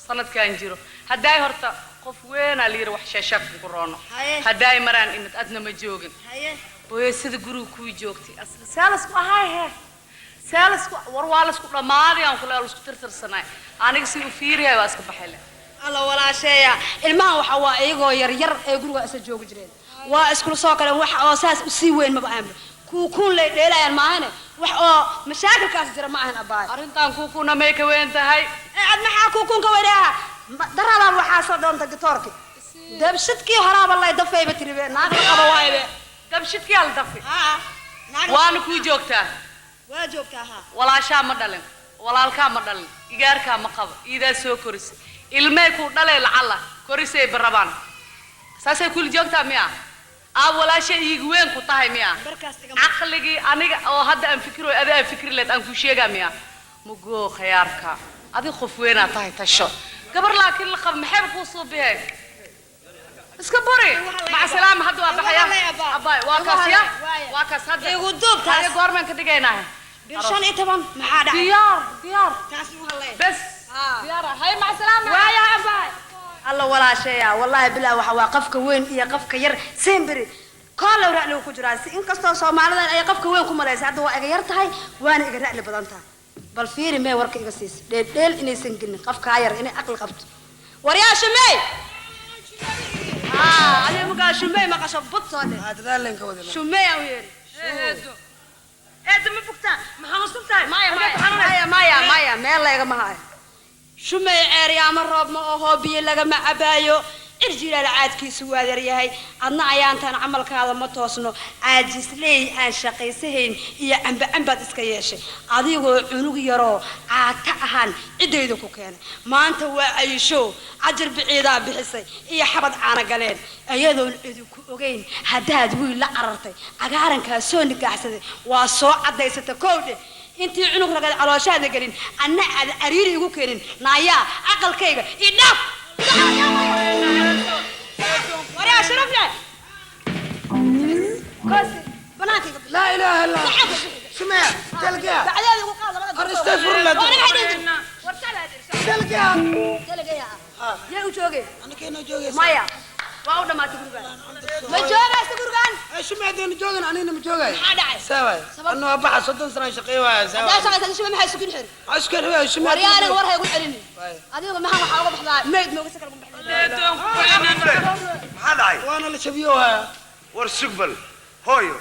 sanadkan jiro. Haddaay horta qof weynaa la yidhi wax sheesheeg ku roono. Haye. Haddaay maraan imid adna ma joogin. Haye. Hooyo sida guriga kuu joogtay asla see lasku ahay he see lasku war waa lasku dhammaaday aan kule lasku tirtirsanay aniga si u fiirihay waa iska baxay le. Alla walaasheeya, ilmahan waxa waa iyagoo yar yar ee guriga isla joogi jireen, waa iskula soo galeen. Wax oo saas usii weyn maba ahanba, kuukuun lay dheelayaan maahane wax oo mashaakilkaas jira ma ahan, abaay. Arrintan kuukuna may ka weyn tahay. Ee ad maxaa kuukuunka weynaha daradan waxaa soo doonta gitoorki dabshidkii horaaba lay dafayba tiribe naag la qaba waaybe. Dabshidkii al dafi. Haa, naag la- Waana kuu joogtaa. Waa joogtaa, haa. Walaashaa ma dhalin, walaalkaa ma dhalin, igaarkaa ma qabo, iidaa soo korisay, ilmey kuu dhalee lacalla korisay barabaan saasay kuli joogtaa miya aa walaashay iigu weyn ku tahay miya? Barkaas iga. Caqligii aniga oo hadda aan fikiro adi aan fikri leed aan ku sheegaa miya mugoo khayaarka adi qof weynaa tahay tasho gabar laakiin la qabo maxayba kuu soo bixay iska buri. Maca salaama, hadda waa baxaya. Abaay, waa kaas ya, waa kaas hadda. Igu duub taas. Hade goormaan ka dhigaynaa? Bil 15 maxaa dhacay? Diyaar, diyaar. Taas igu hadlay. بس diyaar hay, maca salaama. Waaya abaay. Alla walaasheeya, wallaahi bilaa waxa waa qafka weyn iyo qafka yar semberi koolow ra'ligu ku jiraa si inkastoo soomaalidan ay qafka weyn ku malaysa, hadda waa iga yar tahay waana iga ra'li badan tahay. Bal fiiri mee warka iga siisa dheeldheel inaysan gelin qafkaa yar inay aqli qabto. Waryaa shumey, haa, adiga magaa shumey maqasho bud soo dhe. Dadaalan ka wada. Shumey aan u yeeri. Eedo, eedo, ma bugtaa? Ma xanuunsan tahay? Maya, maya, maya, maya, meel laygama hayo. Shumey, ceeryaama roob ma ahoo biyo lagama cabaayo, cirjilaal caadkiisu waa yaryahay. Adna ayaantaan camalkaada ma toosno, caajisley aan shaqaysahayn iyo camba cambaad iska yeeshay. Adigoo cunug yaroo caata ahaan ciddayda ku keenay, maanta waa cayisho cajar biciidaa bixisay iyo xabad caana galeen iyadoon idinku ogeyn. Haddaad wiil la carartay cagaarankaa soo nikaaxsaday waa soo caddaysata kowdhe intii cunug ragad calooshaada gelin anna aad cariiri igu keenin. Naayaa aqalkayga idhaaf. Waryaa sharaf leh kosi banaankayga. لا اله الا الله، سمع تلقى. Bacdeeda ugu qaad labada. Ar استغفر الله. تلقى. Talagaya yaa u joogay? انا كنا جوجي. Maya, waa u dhamaatay gurigaan, ma joogaysa gurigaan. شمع دين جوجن انا ما جوجي. Maxaa dhacay? سوي انه بحث 30 سنه شقي واي. Haddaa سوي. shaqaysan shuma maxay sukin xiri? عسكر هو شمع. Waryaa aniga war ha igu celinin. Adiga maxaa waxaa uga baxdaa mayd mooga sakal ugu baxdaa? Maxaa dhacay? وانا اللي شبيوها. War sugbal hooyo,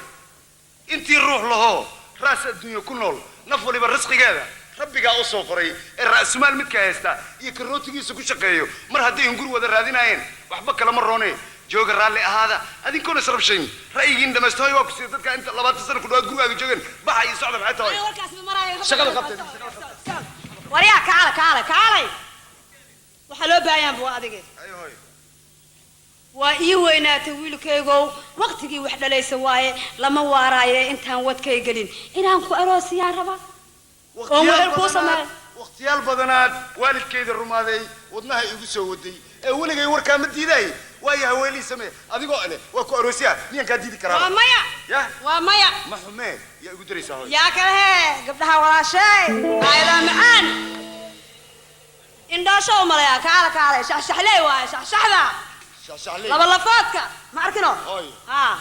intii ruux lahoo raas adduunya ku nool, naf waliba risqigeeda rabbigaa u soo qoray ee ra'sumaal midka haysta iyo karootigiisa ku shaqeeyo. Mar hadday hunguri wada raadinaayeen, waxba kalama roone, jooga, raalli ahaada, adinkoona israbshayn, ra'yigiin dhamaysta. Hooyo, waa ku siiyey. Dadka inta 20 sano ku dhawaad gurigaaga joogeen, baxa iyo socda, maxay tahay? Warkaas ma maraayo. Shaqada qabtay. Waryaa, kaala, kaala, kaalay. Waxaa loo baahan yahan waa adige. Ayo hooyo. Waa ii weynaatay wiilkaygow, waqtigii wax dhalaysa waaye, lama waaraaye. Intaan wadkay gelin inaan ku aroosiyaan rabaa oo wehel kuu sameeyo. Waqtiyaal badanaad waalidkayda rumaaday, wadnaha igu soo waday ee weligay warkaa ma diidaay. Waayo, haweelii samee adigoo ele waa ku aroosiya, miyaan kaa diidi karaa? Waa maya. Ya. Waa maya. Ma xumee, yaa igu daraysaa hooyo? Yaa kale hee, gabdhaha walaashay aayadaa macaan indhoosho u malaya. Kaala, kaale, shaxshaxley waaye, shaxshaxda. Shaxshaxley. Laba lafoodka ma arkino? Hooyo. Ha.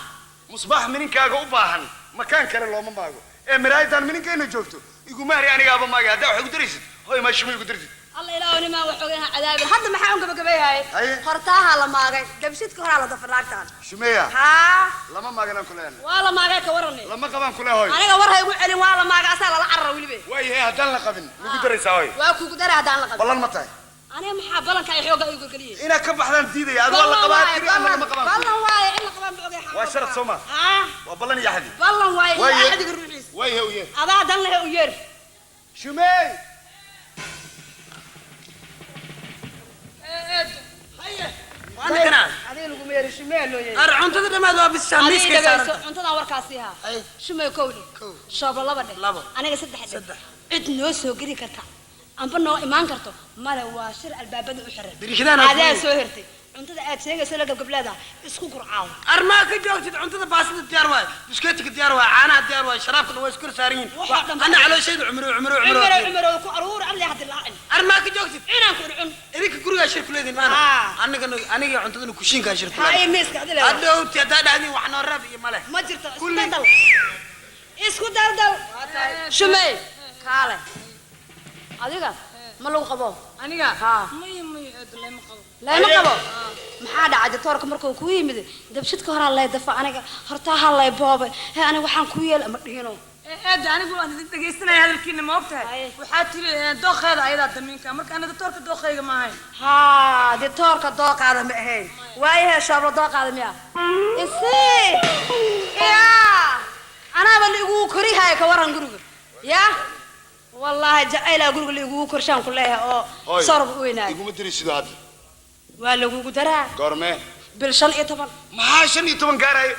Musbaax mininkaaga u baahan makaan kale looma maago ee miraayadan mininkayna joogto iguma hari, anigaaba maagay. Haddaa wax igu daraysid hooyo, maashuma igu dartid. Alla ilaahu, nimaan wax ogayn ha cadaabin. Hadda maxaa un gabagabeeyahay? Haye. Hortaahaa la maagay, dabshidka horaa la dafa naagtaan. Shumeeya. Haa. Lama maaganaan kuleena. Waa la maagay, ka warane. Lama qabaan kule hooyo. Aniga war ha igu celin, waa la maagay, asaa lala carara welibe. Waayahay, haddaan la qabin migu daraysaa hooyo? Waa kugu daray haddaan la qabin. Ballan ma tahay? Aniga maxaa ballanka ay xooga igu geliyey? Inaad ka baxdaan diidaya. Ad waa la qabaa tiri, ama lama qabaan. Ballan waaye, in la qabaan ba ogay. Waa sharad soo ma? Haa. Waa ballan iyo axdi. Ballan waaye iyo Waaye. axdiga ruuxiisa. Waayahay, u yeer. Adaa dan lehe, u yeer. Shumeey. Adiga lagu meeri, shumee loo yeeri. Ar cuntada dhammaad waa bishaa Adiga miiskay dhagayso, saaran. Cuntadan warkaasi haa. Haye. Shumee kow dheh. Kow. Shoobla laba dheh. Labo. Aniga saddex dheh. Saddex. Cid noo soo geli karta amba noo imaan karto male, waa shir albaabada u xiran. Dariishadaan aad Adaa furay. soo hertay cuntada aad sheegayso la gabgableeda isku gurcaawo. Armaa ka joogtid cuntada? Baasida diyaar waaye, biskeetika diyaar waaye, caanaha diyaar waaye, sharaabkana waa isku saaran yihiin. Waxaa dhan. Ana calooshayda cumro cumro cumro. Cumaro, cumaro ku aruur alle hadii laacin. Armaa ka joogtid? Inaan ku cun. Idinka gurigaa shir ku leediin maana? Ah. Anigana aniga cuntadana kushiinkaa shir ku Ha iyo leedahay. miiska adile. Hadhowti haddaa dhahdiin wax noo reeb iyo male. Ma jirto isku Kulli- daldal, isku daldal. Shumey, kaale, adiga ma lagu qabo? Aniga? Haa. Maya, maya eedo, lama qabo. Lama qabo? Maxaa dhacay? Doctoorka markuu kuu yimid, dabshidka horaa lay dafa, aniga hortaaha lay boobay he, aniga waxaan ku yeel ama dhihino. Eedda, anigu waan idin dhegaysanaya hadalkiina, ma ogtahay? Haye. Waxaa tiri dooqeeda ayadaa damiinka, marka ana doctoorka dooqayga ma ahayn. Haa, doctoorka dooqaada ma ahayn. Waayahe, shaablo dooqaada miya isi ya anaaba la igugu korihaya, ka waran guriga ya wallaahi jacaylaa guriga la igugu korshaan ku leeyahay oo Hooyo, sorab u weynaayo. Iguma daraysido hadda. Waa lagugu daraa. Goormee? Bil 15. Maxaa 15 gaarayo?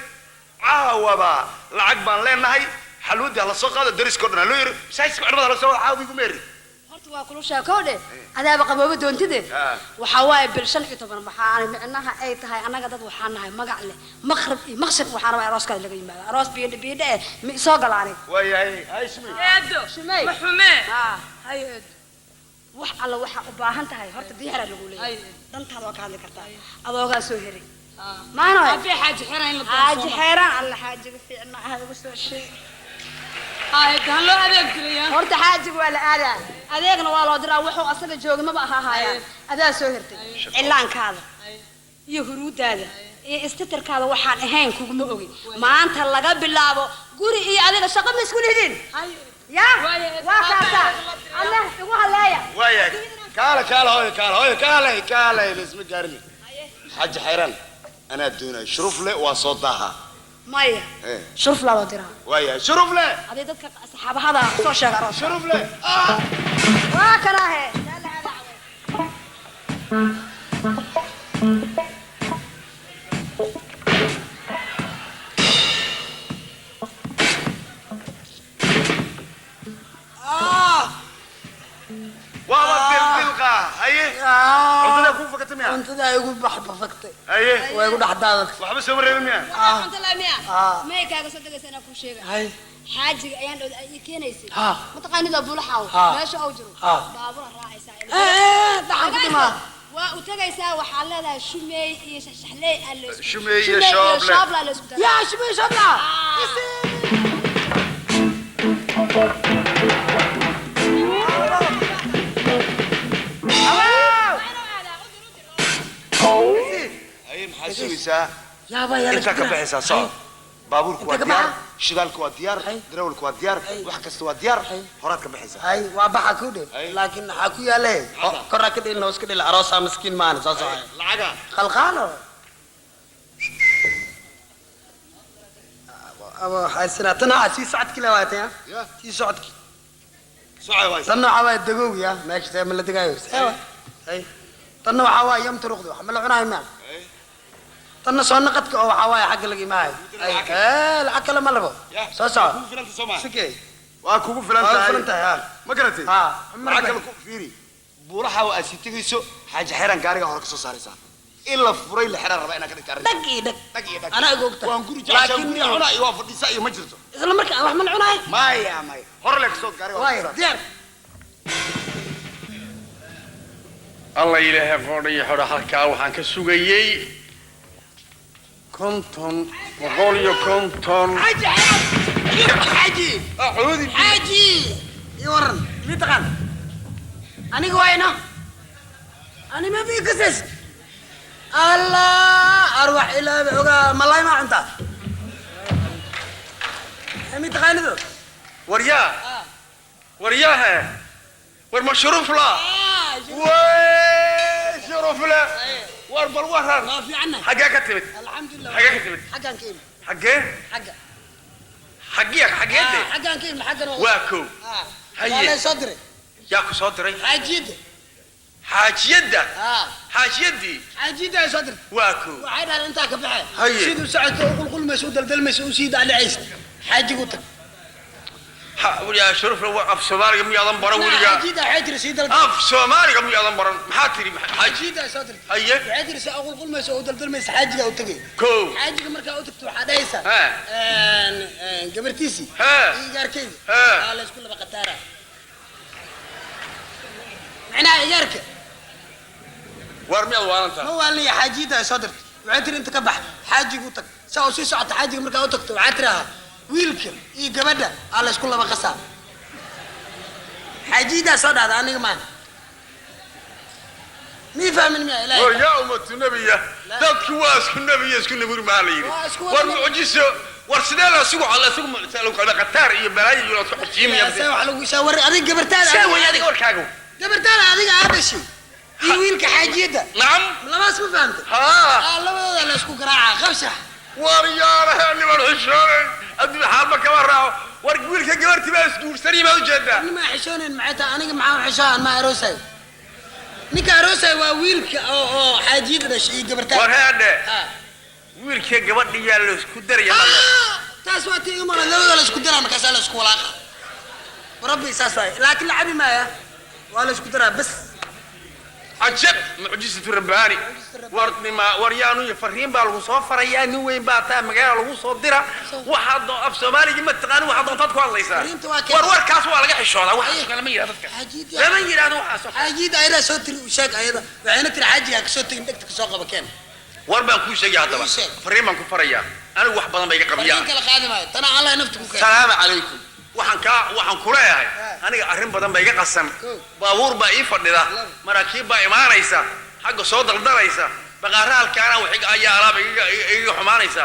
Caawaba lacag baan leenahay, xalwadii hala soo qaado, dariska o dhan haloo yiri, masaajidka culimada hala soo wado, caawa igu meeri. Horta waa kulu sheekow dheh, adaaba qabooba doontide. Ah. Waxaa waaye bil 15, maxaa micnaha ay tahay, annaga dad waxaa nahay magac leh, maqrib iyo maqsad, waxaa rabaa arooskaada laga yimaado, aroos biidhe biidhe eh ma isoo gala aniga. Waayahay, hay shumey. Eedo. Shumey. Ma xumee? Haa. Haye eedo. Wax alla waxaa u baahan tahay horta diyaara lagu leeyahay. Haye. Dantaada waa ka hadli kartaa, adoogaa soo heray maano. Aabbe xaaji xeeraan in la doono. Xaaji xeeraan, alla xaajiga fiicna ah ugu soo sheeg. Haa eedo, han loo adeeg diraya. Horta xaajiga waa la aadaa, adeegna waa loo diraa, wuxuu asaga jooga maba ahaahayaan. Adaa soo hertay, cillaankaada iyo huruudaada iyo istitirkaada waxaan ahayn kuguma ogin. Maanta laga bilaabo guri iyo adiga shaqo ma isku lihidin. Haye. Ya. Waaye, eedo, waa aabbe kaasaa. adeeg loo diraa. Allah igu haleeya. Waayahay, kaale, kaale hooyo, kaale hooyo, kaale, kaale, laisma gaarin. Xaaji xayraan anaa doonayo, shuruf le waa soo daaha. Maya. Eh. Shuruf laa loo diraa. Waayahay, shuruf le. Adii dadka saxaabahada soo sheega aroos. Shuruf le, ah. Waa kanaahe. Waaba dildilqa, haye, cuntadaa kuu fakatay miya? Cuntada igu baxbafaktay. Haye. Waa igu dhex daadatay. Waxba sooma reebin miya? Waxaa cunto laa miya? Ah. May kaaga soo degaysa anaa kuu sheega. Hay. Xaajiga ayaan dhowda ay ii keenaysay. Ha. Mataqaanida bulaxaw Ha. meesha uu jiro? Ha. Baabura raacaysaa. Eh, dhaxan ku dhimaa. Waa u tagaysaa, waxaa leedahay shumeey iyo shaxshaxley aa la isku Shumeey iyo shooble. Shooble aa la isku daray. Yaa shumey shabla. Haye, maxaad sugaysaa? Yaaba yaa la Intaa ka isku baxaysaa, soco. Baabuurku waa Inta ka diyaar, baxa? Shidaalku waa diyaar, Hay. Darawalku waa diyaar, Hay. Wax kasta waa diyaar. Hay. Horaad ka baxaysaa. Hay, waa baxa ku dhe. Hay. Laakiin waxaa ku yaale koraa ka dhilin, hoos ka dhilin, aroosaa miskiin maana soo socaya. Lacaga. Qalqaalo aba waxaa tan waxaa sii socodki le waay tan. Ya. Sii socodki. Socay waay. Tanna waxaa waaye dagowgi ah meesha see ma la degaayo see waay. Hay, tanna waxaa waaye yamturuqdi, wax ma la cunaayo maa. Tanna soo naqadka oo waxaa waaye xagga laga imaayo. Hay, lacag kale ma labo. Ya. Soo soco. Kugu filanta soo maa? Sikey. Waa kugu filan Waa tahay. filan tahay, ha. Ma garatay? Ha. Lacag kale ku fiiri. Buuraha oo aad sii tegayso, Xaaji Xeeraan gaariga hore ka soo saaraysaa. In la furay la xeraan rabaa inaad ka dhigta arrinta. Dhag iyo dhag. Dhag iyo dhag. Anaa iga ogtahay. Waan guri jeceshaa, Laakiin guri cunaa iyo waa fadhiisaa iyo ma jirto. Isla markaa wax ma la cunaayo. Maya, maya. Hore le kasoo gaariga hore waay ka soo saar. Diyaar. Alla ilaahay qoodha iyo xodha, halkaa waxaan ka sugayey 50, 150. Xaji, xaji, Acuudi. Xaji, ii waran mi taqaan aniga wayno ani ma bii kasays allah arwax ilaabi ogaa malaay ma cuntaa mi taqaanido. Waryaa, waryaahe, war ma shurufla wey, shurufle, war bal waran. Waa fiicannahay. Xaggee ka timid? Alxamdulilah. Xaggee ka timid? Xaggaan ka imi. Xaggee? Xagga. Xaggiya, xaggeede? Xaggaan ka imi, xaggan. Waa kow. Haye. Waa lay soo diray. Yaa ku soo diray? Xaajiyadda. Xaajiyadda? Xaajiyaddii. Xaajiyadda ay soo dirtay. Waa kow. Waxay dhahaan intaa ka baxee. Haye. Siduu socodka u qulqulmayso, u daldalmayso, u sii dhacdhacaysa, xaajigu tag. Waryaa shurufle, waa af Soomaaliga miyaadan baran weligaa? Xaajiyadda waxay tiri sii daldal. Af Soomaaliga miyaadan baran? Maxaa tiri xaaji? Xaajiyadda ay soo dirtay. Haye. Waxay tiri si u qulqulmayso oo u daldalmaysa xaajiga u tagay. Kow. Xaajiga markaa u tagto waxaa dhahaysaa He. Gabartiisii He. iyo igaarkeyga He. aa la isku laba qataara, macnaha igaarka. War miyaad waalantaa? Ma waalniya, xaajiyadda ay soo dirtay. Waxay tiri inta ka bax, xaajigu tag, saa u sii socota xaajiga markaa u tagto waxaa tirahaa wiilka iyo gabadha aa la isku laba qasaa. Xaajiyaddaa soo dhahda, aniga maan mii fahmin miya War ilaahay. Yaa ummatu nebiya, dadku waa isku nebiya, isku neburi maa la yidhi. Waa isku war wada. Mucjiso, war sidee la isugu la isugu qataar iyo balaayo iyo la isku xajiimaya? See wax lagu isaa war adiga gabartaada. See way adiga warkaagu. Gabartaada adiga aa dhashay iyo wiilka xaajiyadda. Nacam. Labaas ma fahamtay? Haa. Aa, labadooda la isku garaaca qabshax. War yaaraha, niman xishoonay adduun xaalba kama raaco. War wiilka gabartii baa isguursanay baad ujeedaa. Nimaa xishoonayn maxay tahay? Aniga maxaa u xishoon ma aroosay? Ninka aroosay waa wiilka oo xaajiyadda dhashay iyo gabartaada. War heedhe. Ha. Wiilka gabadhiyaa la isku daraya. Ah, taas waa tii igu maqan, labadooda la isku daraa, markaasaa la isku walaaqa. Rabbi saas waay, laakiin la cabi maaya, waa la isku daraa bas. Cajab, mucjisatu rabbaani. War nima, war yaanu iyo fariin baa lagu soo farayaa, nin weyn baa taa magaala lagu soo dira, waxaad af Soomaaligii ma taqaani, waxaad doontaad ku hadlaysaa. Fariinta waa keen. War warkaas waa laga xishoodaa, waxaas kale lama yidhahdo dadka. Xaajiyadda. Lama yidhahdo waxaas oo kale. Xaajiyadda ayadaa soo tiri, u sheeg ayada, waxayna tiri xaajigaa kasoo tegin, dhegta kasoo qaba keen. War baan kuu sheegaya haddaba. Ii sheeg. Fariin baan ku farayaa, anigu wax badan ba iga qabiyaa. Fariin kala qaadi maayo, tana Allah nafta ku keen. Salaamu calaykum, waxaan kaa waxaan ku leeyahay aniga arrin badan ba iga qasan. Kow. Baabuur baa ii fadhida. Labo. Maraakiib baa imaanaysa, xagga soo daldalaysa, baqaara halkaana wax ayaa alaab igaga xumaanaysa.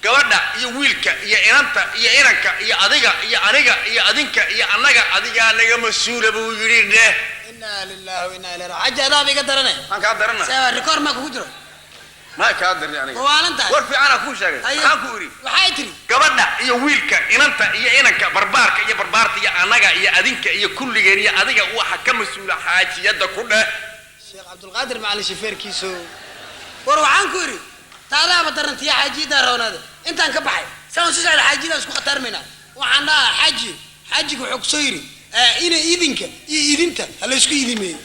Gabadha iyo wiilka iyo inanta iyo inanka iyo adiga iyo aniga iyo adinka iyo annaga, adigaa naga mas-uula buu yidhi dheh. Inaa lillahi wa inaa ilayhi raaji'uun. Xaji, adaaba iga darane. Maxaan kaa darana? See rikoor maa kugu jiro? Maa kaa darni aniga. Ma waalan tahay? War fiicanaa kuu sheegay. Haye. Maxaan ku idhi? Waxay tiri Gabadha iyo wiilka, inanta iyo inanka, barbaarka iyo barbaarta, iyo annaga iyo adinka iyo kulligeen iyo adiga, waxa ka mas-uula xaajiyadda ku dheh. Sheekh Cabdulqaadir macalin shifeerkiiso, war waxaan ku idhi taadaaba darantiya, xaajiyaddaa roonaade. Intaan ka baxay saan si socda xaajiyadaan isku khatarmaynaa, waxaan dhahaa xaaji, xaajiga wuxuu kusoo yidhi ina idinka iyo idinta ha la isku idimeeyo.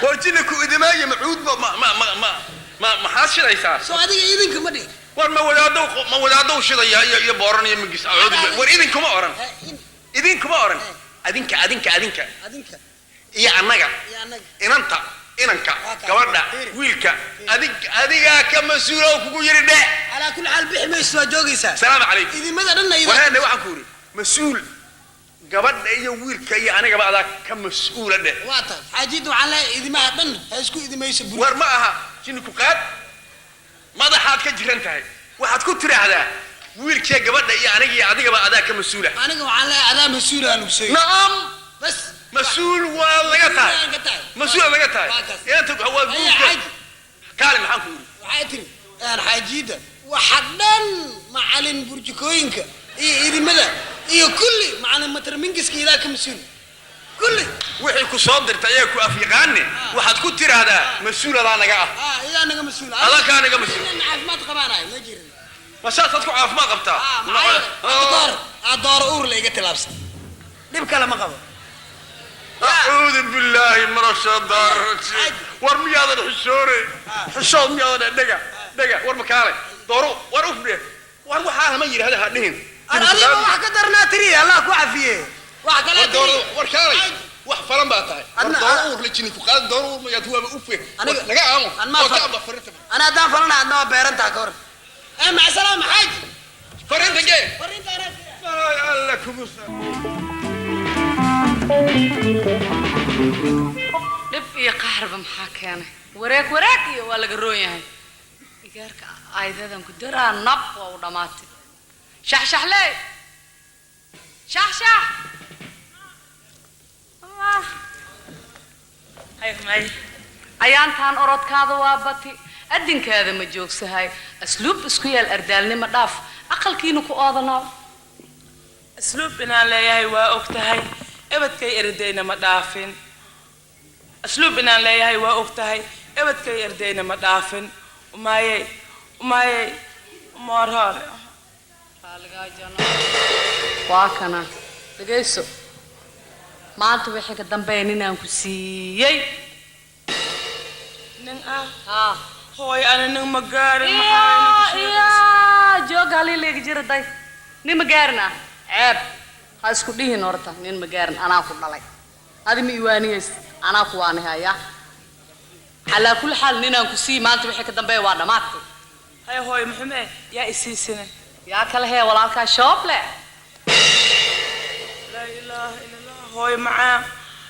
War jinna ku idimaaya macuudba ma ma ma ma ma maxaad shidaysaa? Soo adiga idinka ma dhihin? War ma wadaado shidaya iyo booran iyo migis acuudu war idinkuma oran. Idinkuma oran, adinka, adinka, adinka. Adinka. Iyo annaga. Iyo annaga. Inanta, inanka. Waa kaa. Gabadha. Fiiri. Wiilka, adig adigaa ka mas-uula oo kugu yidhi dheh. Calaa kulli xaal bixi mayso, waa joogaysaa. Salaamu calaykum. Idimada dhanna idin. Wareene, waxaan ku yidhi mas-uul gabadha iyo wiilka iyo anigaba adaa ka mas-uula dheh. Waa tahay, xaajiyadda waxaan leeyahay idimaha dhan ha isku idimayso buri. War ma aha jinni ku qaad. Madaxaad ka jiran tahay. Waxaad ku tiraahdaa wiilkee gabadha iyo aniga iyo adigaba adaa ka mas-uula. Aniga waxaan leeyahay adaa mas-uul aan ugu Nacam. Bas. Mas-uul waa laga tahay. Mas-uul aan ka tahay. Mas-uul laga tahay. Waa kaas. Inanta waa Haya, guurka. xaaji. Kaale, maxaan ku yidhi? Waxay tiri aan xaajiyadda waxa dhan macalin burjikooyinka iyo idimada iyo kulli macalin matarmingiska idaa ka mas-uul kulli. Wixii ku soo dirtay ayaa ku afyaqaane, waxaad ku tiraahdaa mas-uul adaa naga ah. Ah, idaa naga mas-uul. Adaa kaa naga mas-uul. Inaan caafimaad qabaanayo ma jirin. Ma saasaad ku caafimaad qabtaa? Ah, maxaa yeelay, hadda ka hor aa dooro uur la iga tilaabsan, dhib kale ma qabo. Acuudu billaahi min ashaytaan rajiim. War miyaadan xishoonay? Xishood miyaadan? Dhega dhega, war makaale dooro, war ufdhe, war waxaa lama yidhahda, ha dhihin. An adiga wax ka darnaa tiri, Allah ku cafiye, wax kale War dooro, tiri. war kaalay, wax falan baa tahay. War dooro uur la jini ku qaadan, dooro uur mayaad waaba ufe. Aniga- Naga aamo An maa oo ka fal- amba farinta. Ana haddaan falana adna waa beerantaa ka hor. Eh, maca salaama xaaji. Farinta gee. Farinta anaa. Alla kugu Dhib iyo qaxarba maxaa keenay? Wareeg wareeg iyo waa laga roon yahay. Igaarka aydadan ku daraa nab waa u dhammaatay. Shaxshaxley, shaxshax. Allah. Hay may. Ayaantaan orodkaada waa bati, adinkaada ma joogsahay. Asluub isku yaal, ardaalnimo dhaaf, aqalkiina ku oodanaaw. Asluub inaan leeyahay waa og tahay, ebadkay erdayna ma dhaafin. Asluub inaan leeyahay waa og tahay, ebadkay erdayna ma dhaafin. Umaayey, umaayey, umoorhoore. Waa kana, dhegayso, maanta wixii ka dambeeya ninaan ku siiyey. Nin ah? Haa. Hooy, ana nin ma gaarin. Iya iya, jooga haliiliga jira day. Nin ma gaarin ah, ceeb ha isku dhihin. Horta nin ma gaarin, anaa ku dhalay, adi ma iwaanihays, anaa ku waanihaya. Calaa kulli xaal ninaan ku siiyey, maanta wixii ka dambeeya waa dhammaatay. Hay hooy, muxume yaa isiisine? Yaa kale hee, walaalkaa Shooble. Laa ilaaha ila Allah. Hooy macaan,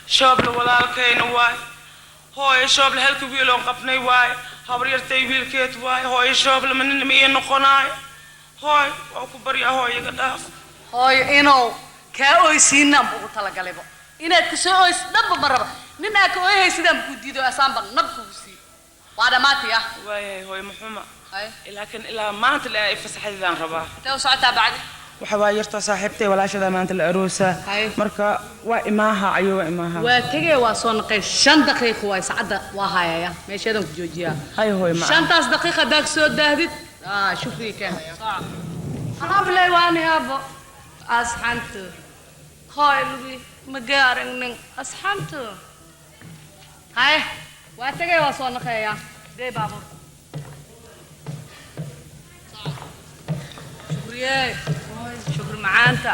Shooble walaalkayna waay. Hooyo, Shooble halka wiiloon qabnay waay, habaryartay wiilkeed waay. Hooyo, Shooble ma nin ma ii noqonaayo? Hooy, waa ku baryaa, hooy, iga dhaaf. Hooyo, inuu kaa oysiinaan buu ugu talagalayba. Inaad kasoo oys dhanba ma raba. Nin aad ka oyhaysidaan kuu diido, asaanba nab kugu sii, waa dhammaatay ah. Waayahay hooy, muxuma. Hay. Laakiin ilaa maanta la ay fasaxadidaan rabaa. Intee u socotaa bacdi? Waxa waa yartoo saaxiibtay walaashada maanta la aroosaa. Hay. Marka waa imaaha, ayuu waa imaaha. Waa tegee, waa soo naqay. 5 daqiiqo waay, saacadda waa hayaya, meesheedan ku joojiyaa. Hay hooy macaan. 5taas daqiiqa haddaad soo daahdid, shukriga keen. Anabley waani habo asxantu hooy lugi ma gaaragnin asxantu. Haye, waa tegay, waa soo naqeeyaa. Dee baabuur. Shukriye, shukri macaanta,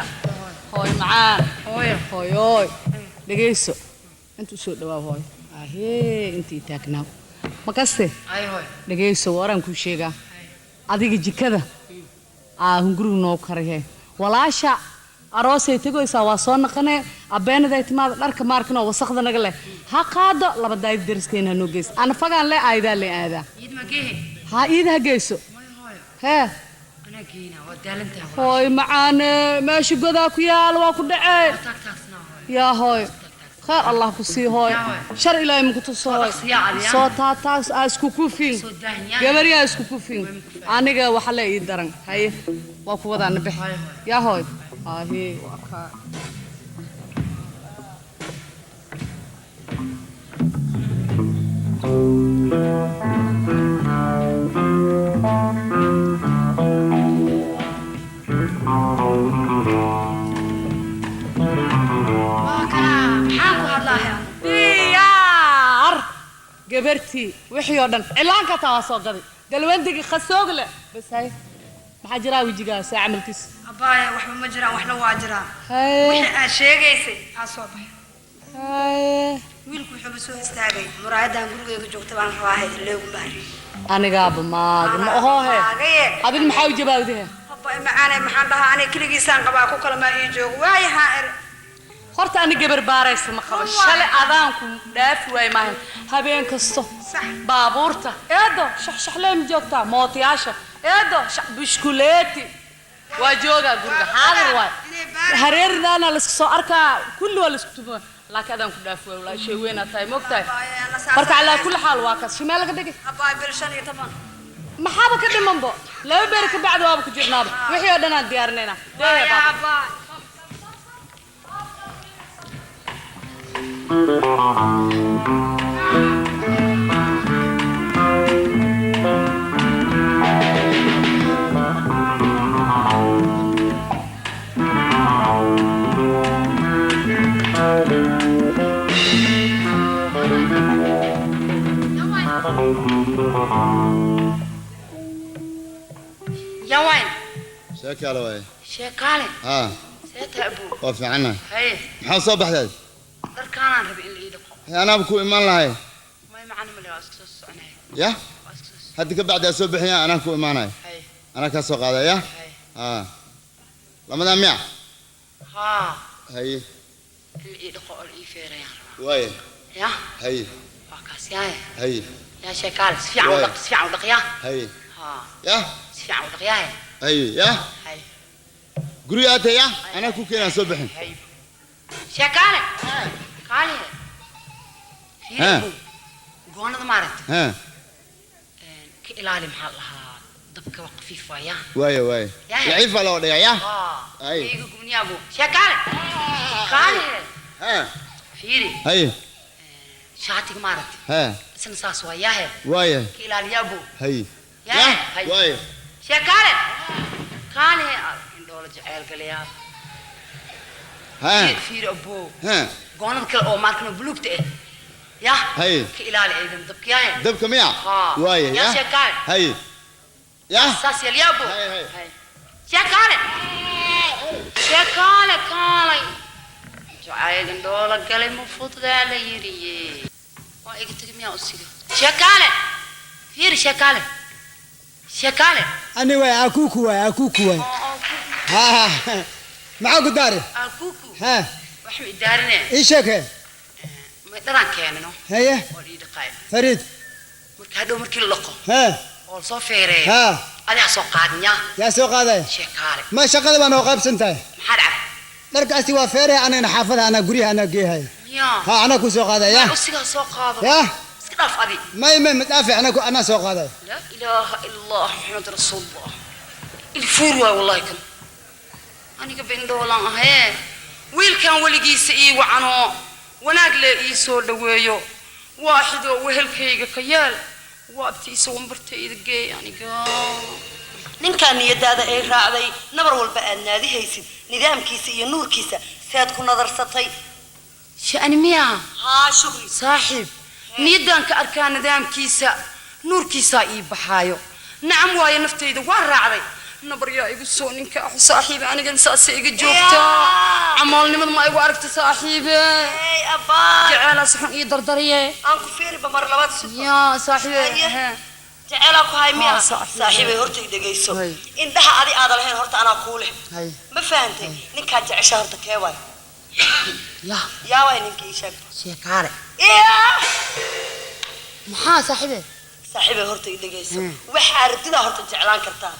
hooy macaan, hooy hooyoy, dhegayso, inta usoo dhawaa hooy. Ahee, intii taagnaaw makaste. Dhegayso, waraan kuu sheegaa. Adiga jikada aa hungurigu noo karihe, walaasha aroosay tegoysaa, waa soo naqanee. Abeenaday timaada, dharka maarkinoo wasaqda naga leh ha qaado, laba daayid dariskeena ha noo geyso. Ana fagaan le aayidaa le aadaa ha iida ha geyso. Hee hooy macaane, meesha godaa ku yaal waa ku dhacee. Yaa hooy, khayr Allah ku sii hooy, shar Ilaahay maku tuso hooy. Soo taataas aa isku kufin, gabaryaa isku kufin. Aniga waxa le ii daran. Haye, waa ku wadaana bix. Yaa hooy, ahe, waa kaa. Waa kanaa, maxaan ku hadlaaya? Diyaar gabartii, wixii oo dhan cilaanka taa waa soo gaday, galwandigii khasoogle bas. Hay, maxaa jiraa wejigaa saa camalkiis? Abbaaya, waxba ma jiraan, waxna waa jiraan. Haye. Wixii aad sheegaysay aa soo baxay. Haye. Wiilku wuxuuba soo istaagay, muraayadan gurigayga joogta baan rabaa leegu mahriyo. Anigaaba maaga ma ohohe. Maagaye. Adiga maxaa u jawaabdahe? Abba macaanay, maxaan dhahaa? Aniga keligiisaan qabaa, ku kale maa ii joogo waayahaa er. Horta ani gabar baaraysa ma qabo. Shalay adaanku dhaafi waay maahan. Habeen kasto baabuurta eedo shaxshaxlee ma joogtaa, mootayaasha eedo bushkuleeti waa joogaa guriga xaadir waay, hareeridaana laisku soo arkaa, kulli waa laisku tuma, laakiin adaan ku dhaafi waay. Walaa shay weynaa tahay, moogtahay? Marka calaa kulli xaal waa kaas. Shimee laga dhigay? Abaay, bil 15. Maxaaba ka dhimanbo? 2 beer ka bacdi waaba ku jirnaaba, wixii oo dhan aan diyaarinaynaa. Dee, baaba. Yawayn. Sheekaale waaye. Sheekaale. Haa. See tahay, abuu? Waa fiicannahay. Haye. Maxaa soo baxdaad? Dharkaanaan rabay in la ii dhaqo. Anaaba ku imaan lahay. May, macana male, waa iska soo soconaya. Ya, hadda ka bacdi aa soo bixiya, anaa ku imaanaya. Haye. Anaa kaa soo qaadaya. Ya, haa, lamadaa miya? Haa. Haye. In la ii dhaqo oo la ii feerayaan rabaa. Waaye. Ya. Haye. Waa kaas yaaye. Haye. Yaa sheekaale, si fiican u Waay. dhaq, si fiican u dhaq, yaa. Haye. Haa. Ya. Si fiican u dhaq, yaaye. Haye, ya. Haye. Guriga aad tahay, ya, anaa ku keenaan, soo bixin. Sheekaale, kaale. Ha. Fiiri, goonada maaragtay. Ha. Ka ilaali, maxaa la dhahaa, dabka waa khafiif waaya. Waaye, waaye. Yaa. Daciif baa loo dhigaa, ya. Haa. Haye. Iga gubniyaabu. Sheekaale, kaale. Ha. Fiiri. Haye. Shaatiga maaragtay. Ha. Isna saas waa, yaahe. Waaye. Ka ilaaliyaabu. Haye. Yaa. Haye. Waaye. Sheekaale, kaale, indhoola jeceel galayaa. Ha. Fiiri, aboo. Ha. Goonada kale oo maarkana buluugta eh, ya. Haye. Ka ilaali aydan dabka, yaahe. Dabka miya? Haa. Waaye. Yaa. Ya. Sheekaale. Haye, ya. Saas yeel, yaabo. Sheekaale, sheekaale, kaalay. Jacayl indhoola galay ma fududaa la yiriye. Waa iga tegi miyaa usiga? Sheekaale, fiiri, sheekaale, sheekaale. Ani waay, akuku waay, akuku waay. Ha, maxaa ku daari? Akuku. Ha. Wax ma idaarine. Ii sheeg he. Ma dharaan keenino? Haye. Oo la ii dhaqaayo. Fariid. Marka hadhow markii la dhaqo ha oo lasoo feereeyo, ha adigaa soo qaadin, yaa. Yaa soo qaadaya? Sheekaale. Ma shaqada baa noo qaybsan tahay. Maxaa dhacay? Dharkaasi waa feeraya, anagana xaafada anaa, guryaha anaa geehay. Miyaa? Ha, anaa ku soo qaadaya. Ma usigaa soo qaado? Ya. Iska dhaaf adi. May, ma dhaafi, anaa anaa soo qaadaya. Laa ilaaha ila Allah, Maxamed rasuulullah. Ilfuur waay wallahi kan. Aniga bindhoolaan ahee, wiilkan weligiisa ii wacanoo wanaag lee ii soo dhaweeyo, waaxidoo wehelkayga ka yeel, waabtiisa wambartayda geey aniga. Ninkaa niyadaada ay raacday, nabar walba aad naadihaysid, nidaamkiisa iyo nuurkiisa sead ku nadarsatay? Sha'ni miyaa? Haa, Shukri. Saaxiib, niyaddaan ka arkaa nidaamkiisa, nuurkiisaa ii baxaayo. Nacam waayo, naftayda waa raacday, nabar yaa igu soo ninka axu. Saaxiibe, anigan saasay iga joogtaa, camoolnimada ma igu aragta, saaxiibe? Jeceelaa si xun ii dardariye. Aan ku fiiriba mar labaad si. Yaa saaxiibe. Jeceelaa ku hay miya? Haa, saaxiib. Saaxiibay, horta i dhegayso. Indhaha adi aada lahayn horta anaa kuu leh, ma fahantay? Ninkaa jecesha horta kee waay? Ya. Yaa waay ninka, ii sheeg. Sheekaale. Yaa. Maxaa, saaxiibe? Saaxiibay, horta i dhegayso. Waxaa rabtidaa horta jeclaan kartaa.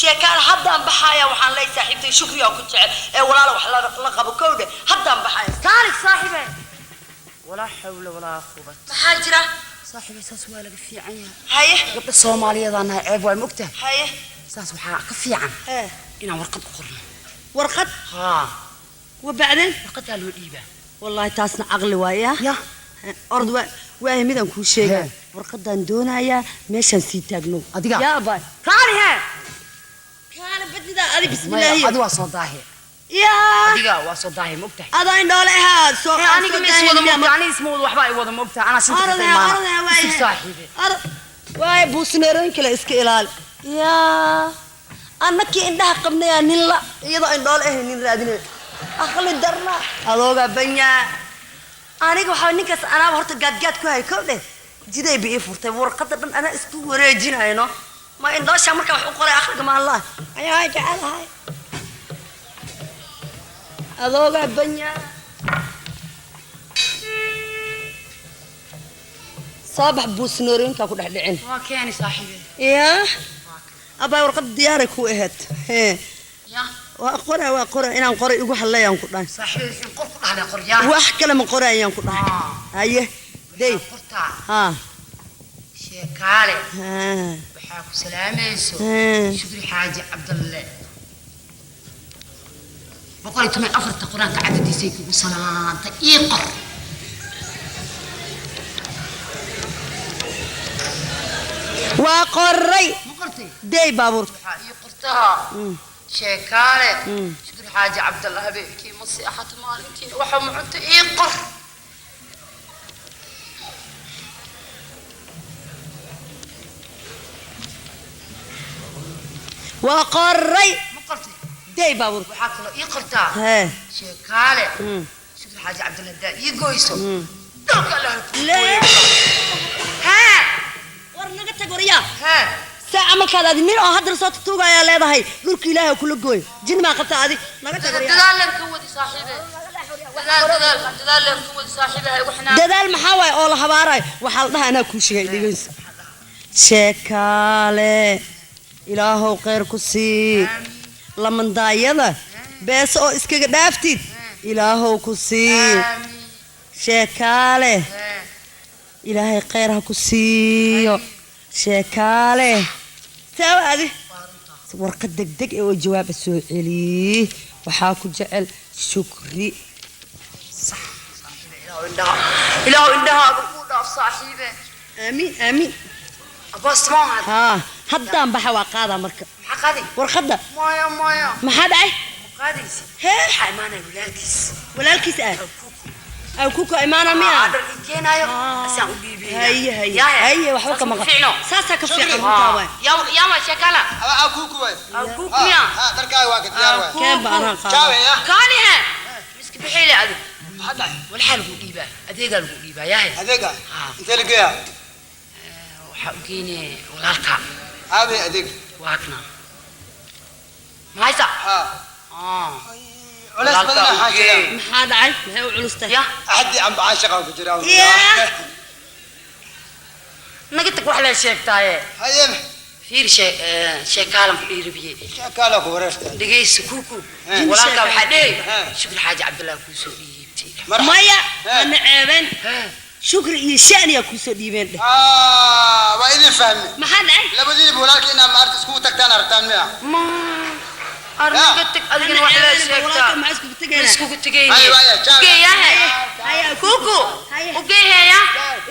Sheekaale, haddaan baxaaya, waxaan leeyahay saaxiibtay Shukriyaa ku jecel ee walaala wax la qabo kowdhe. Haddaan baxaaya. Kaalig, saaxiibe, walaa xawla walaa quwata. Maxaa jira? Saaxiibe, saas waa laga fiican yahay. Haye. Gabdha Soomaaliyeedaan nahay, ceeb waay, ma ogtahay? Haye. Saas waxaa ka fiican inaan warqad u qorno. Warqad? Haa. وبعدين؟ Warqadaa loo dhiibaa. والله taasna caqli waaya. Ya. Orod, waa waaye, midaan kuu sheegaa, warqadaan doonayaa meeshaan sii taagno. Adiga? Yaa abay, kaali he. Kaali badnidaa adi. Maya, bismillaahi. adi waa soo daahe. Yaa. Adiga waa soo daahe, ma ogtahay? Adaa indhoole ahaa soo. Aniga ma is wada moogta, aniga isma wada, waxbaa i wada moogta, anaa sinta ka Orod, imaana. orod, waaye. Isug, saaxiibe. Orod waaye, buusneerooyin kale iska ilaali. Yaa, annakii indhaha qabnayaa nin la iyadoo indhoole ahay nin raadinayo. Aqli darna adoogaa banyaa. Aniga waxaa ninkaas anaaba horta gaadgaad ku hay kow dheh, jiday ba ii furtay. Warqadda dhan anaa isku wareejinayno. Ma indhoosha markaa wax u qoray aqliga maallaha ayaa jecelahay. Adoogaa banyaa. Soo bax buusnoorooyinkaa ku dhex dhicin. Waa keeni saaxiibe. Yaa abaa, warqad diyaaray ku ahayd. Hee. Ya. Waa qora, waa qora, inaan qoray igu hadlayaan ku dhahay. Saaxiibe, in qor ku dhahday qoryaa. Wax kale ma qorayaan ku dhahay. Haye, day. Qortaa. Haa. Sheekaale. Haa. Waxaa ku salaamayso Shukri Xaaji Cabdalle, 114-ta qur-aanka cadadiisay kugu salaantay. Ii qor. Waa qoray. Ma qortay? Day baabuurka. Waxaa ii qortaa: sheekaale, Shukri Xaaji Cabdalle, habeenkii ma seexato, maalintiina waxa ma cunto. Ii qor. Waa qoray. Ma qortay? Day baabuurka. Waxaa kaloo ii qortaa: hee sheekaale, Shukri Xaaji Cabdalle, haddaa ii goyso dhulka Allah ku lee. Hee. War naga tag, waryaa. Hee. Saa camalkaada adi nin oo haddana soo tutuugayaa leedahay, dhulka ilaahay kula gooy. Jin maa qabta adi? Naga tag, waryaa. Dadaalan ka wadi saaxiibe, dadaal, dadaal, dadaalan ka wadi saaxiibe, ha igu xanaan. Dadaal maxaa waaye oo la habaarayo? Waxaa la dhahaa, anaa kuu sheegay, dhegeyso. Sheekaale, ilaahow khayr ku sii, lamandaayada beese oo iskaga dhaaftid ilaahow ku sii. Sheekaale, ilaahay khayr ha ku siiyo. Sheekaale, saawa adi warqad degdeg ee oo jawaaba soo celiy. Waxaa ku jecel Shukri. Ilaahu indhahaaga kuu dhaaf saaxiibe. Aamiin, aamiin. Aboos maahan. Haa, haddaan baxa, waa qaadaa marka. Maxaa qaaday? Warqadda. Maya, maya. Maxaa dhacay? Ma qaadaysi. Hee. Waxaa imaanaya walaalkiis. Walaalkiis ah aw kuka imaana miya? Dhar ii keenaayo, asaan u dhiibeyna. Haye, haye, haye, waxba ka maqan. Saasaa ka fiican, runtaa waay. Yaa waa sheekala. Kuku waay. Kuku miya? Dharkaaga waa ka diyaar waay. Keen ba anaan qaada. Jaawe ya. Kaali he miska bixiile adi. Maxaa dhacay? Walxaa lagu dhiibaa, adeegaa lagu dhiibaa yaahe. Adeega intee la geeyaa? Waxaa u geynee walaalka. Aabe adeeg. Waakna ma haysa? Culays badan waxaa jira. Maxaa dhacay? Maxay u culus tahay? Axadii aan bacaan shaqaan ku jiraa. Yaa. Naga tag, wax lee sheegtaaye. Haye. Fiir, sheekaalan ku dhiiribiyey. Sheekaala ku wareertay. Dhegeyso kuku, walaalkaa waxaa dheey Shukri Xaaji Cabdullaahi kuu soo dhiibtay. Maya, ana ceebeen, Shukri iyo shaniyaa kuusoo dhiibeen dheh. Waa idin fahmi. Maxaa dhacay? Labadiinaba walaalka inaa maarta iskugu tagtaan aragtaan miya? Ma arnaga tag, adigana wax lee sheegtaa. Maxaa iskugu tegaynaa? Ma iskugu tegayne. Haye, waaya, jaawe. Ugey yahe. Kuku ugeeheya.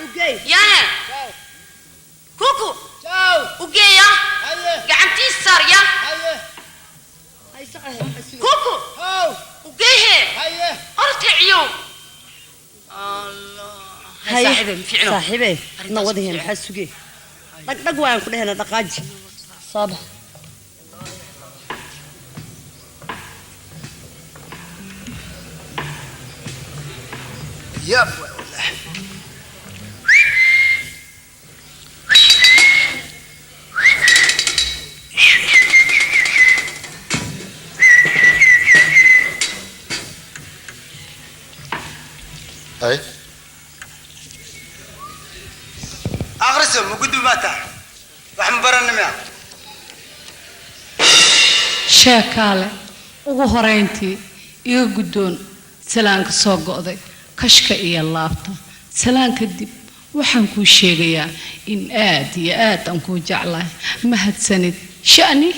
Ugey. Yahe kuku ugeeya, gacantiis saar ya. Kuku ugeehe, orticiyow. Haye. Saaxiibe, ma fiicno. Saaxiibe, na wadahe, maxaa sugee? Dhag dhag waan ku dhehena, dhaqaaji, soo bax. Yaab waay wallahi. Hay. Akhriso, ma gudbi maa tahay? Wax ma baranna miya? Sheekaale, ugu horayntii iga guddoon salaanka soo go'day kashka iyo laabta. Salaan kadib, waxaan kuu sheegayaa in aad iyo aad aan kuu jeclahay. Mahadsanid sha'ni.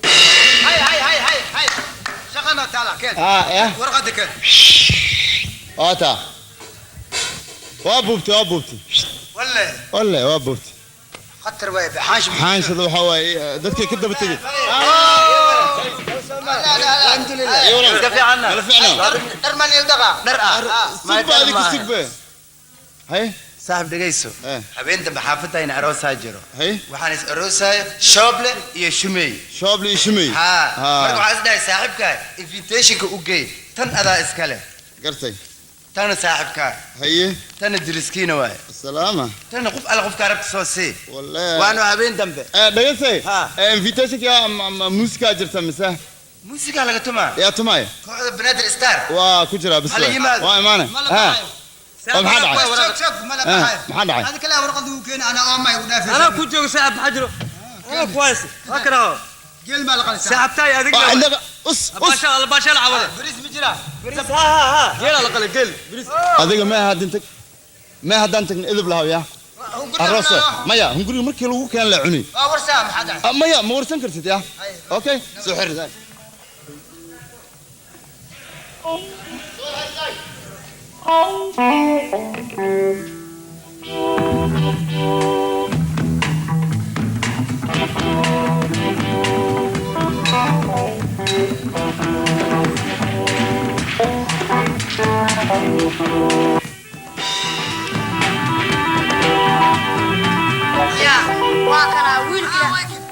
Hay, hay, hay, hay, hay, shaqana taala keen. Ah, ya. Warqadda keen. Waa taa, waa buubtay, waa buubtay. Walle. Walle, waa buubtay. Khatar waay xaansh. Xaanshada waxaa waaye dadkay ka daba tegey. Alxamdulilah. Iska fiicanna. Mala fiicna. Dhar man ildaqa dhar ah. Sigba, adiga sigbe. Hay. Saaxib, dhegayso, habeen dambe xaafadayna aroosaa jiro. Waxaan is aroosaya Shooble iyo Shumey. Shooble iyo Shumey. Ha. Marka waxaan is dhahay saaxiibkaa invitationka u geey. Tan adaa iskale. Gartay. Tana saaxiibkaa. Haye. Tana diriskiina waaye. Salaama. Tana qof alla qofkaa rabta soo sii. Wallahi. Waanu habeen dambe. Dhagaysay, invitationka muusikaa jirta mise? Muusikaa laga tumaa. Yaa tumaya? Kooxda Banaadir Star. Waa ku jiraa bis. Hala yimaado. Waa imaane. Ma la ha baxayo. Oo maxaa dhacay? Maxaa dhacay? Adiga kale warqad uu keenay, ana oo may u dhaafay. Anaa ku jooga saaxib, maxaa jiro? Anaa ku haysta, waa kana. Geel ma la qalay? Saaxibtaay adiga. Waa indhaga us us. Baasha baasha la cawada. Bariis ma jira? Bariis, ha ha ha, geela la qalay, geel bariis. Adiga ma haddin tag, ma haddaan tagna edeb lahaw yaa aroos. Maya, hunguriga markii lagu keen la cuni. Waa warsaa, maxaa dhacay? Ah, maya, ma warsan kartid yaa. Okay, soo xir. Ya waa kanaa wiilka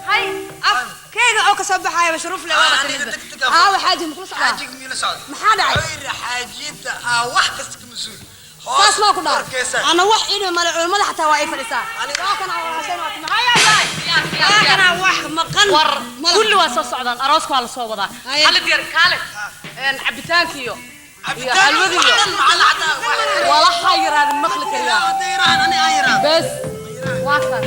hay af keega oo ka soo baxaaya shuruuf leh waaba tirinba. Aawa xaaji, makula socdaa? Xaajiga miyuu la socda? Maxaa dhacay? Oyra xaajiyada aa wax kasta ka mas-uul. Saas maa ku dhaca ana wax inuu male culimada xataa waa ay fadhisaa. Waa kanaa walaasheen, waa maxaa yaabay? Waa kanaa wax maqan. War kulli waa soo socdaan, arooska waa la soo wadaa. Hal diyaar kaale cabitaanka iyo xalwada iyo walaxa yiraahdo maqli kariyaa bes waa kan.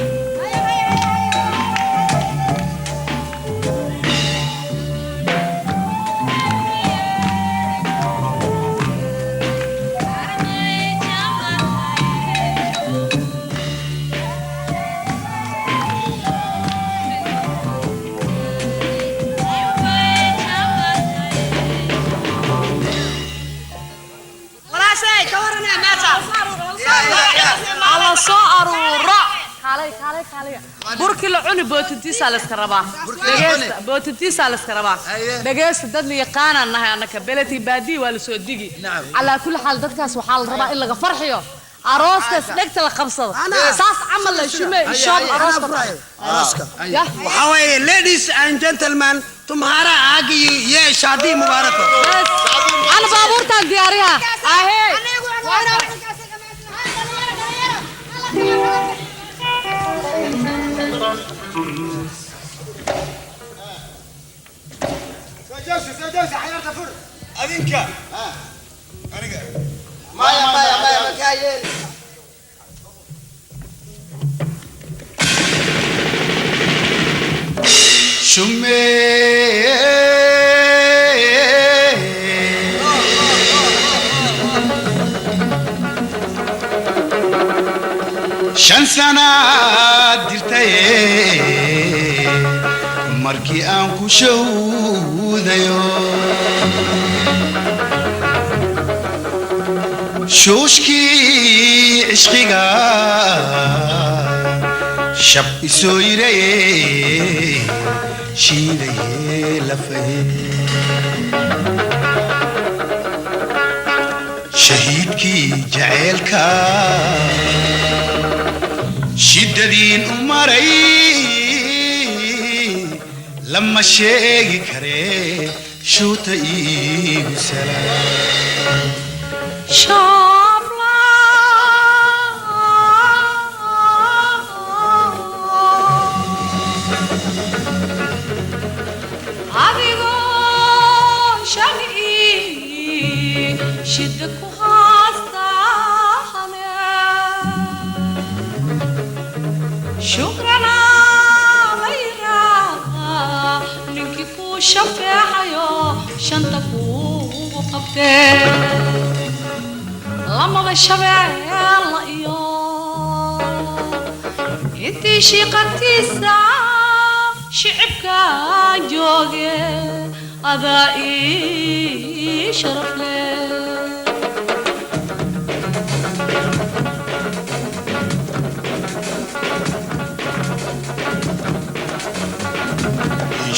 Walaashay ka waranaya meesha. Ala soo aruuro, kaalay kaalay kaalay, burkii la cuni bootintiisaa la iska rabaa. Dhegeysta, bootintiisaa la iska rabaa. Dhegeysta, dad la yaqaanaan nahay annaka, beleti baadii waa la soo digi. Calaa kulli xaal dadkaas waxaa la rabaa in laga farxiyo arooskaas, dhegta la qabsado, saas camal la shume ishoob arooska. Arooska Yah. Waxaa waaye, ladies and gentlemen, tumhara aagi ye shaadi mubaarak ho. Ana baabuurtaan diyaariyaa ahee. Soo joogsi, soo joogsi, xayaarta fur. Adinka aniga. Maya, maya, maya, makaa yeeli. Shumee, shan sanaad jirtaye markii aan ku showdayo, shuushkii cishqiga shab isoo yiraye, shiidaye lafahe, shahiidkii jaceylka shiddadiin u maray lama sheegi karee, shuuta iigu salaam. Adigoo shan ii shida ku haastaane, shukran alayra ninkii ku shafeexayo shanta kuugu qabtee, lamada shabeella iyo intii shiiqagtiisa shicibka jooge, adaa ii sharaf leh.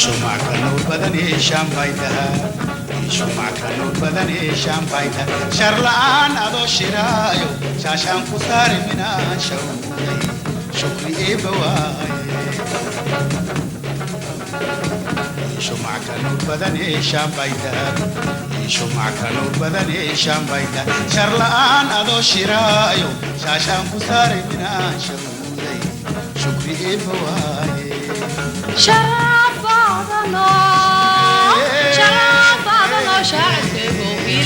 Shumac ka nuur badan eeshaan bay tahaa, shumac ka nuur badan eeshaan bay tahaa, shar la'aan adoo shiraayo shaashaan ku saari minaan shawday, shukri eebba waaye. Shumac ka nuur badan eeshaan bay tahaa, shumac ka nuur badan eeshaan bay tahaa, shar la'aan adoo shiraayo shaashaan ku saari minaan shawday, shukri eebba waaye. Sharaf badanoo, sharaf badanoo, shaacirkaygu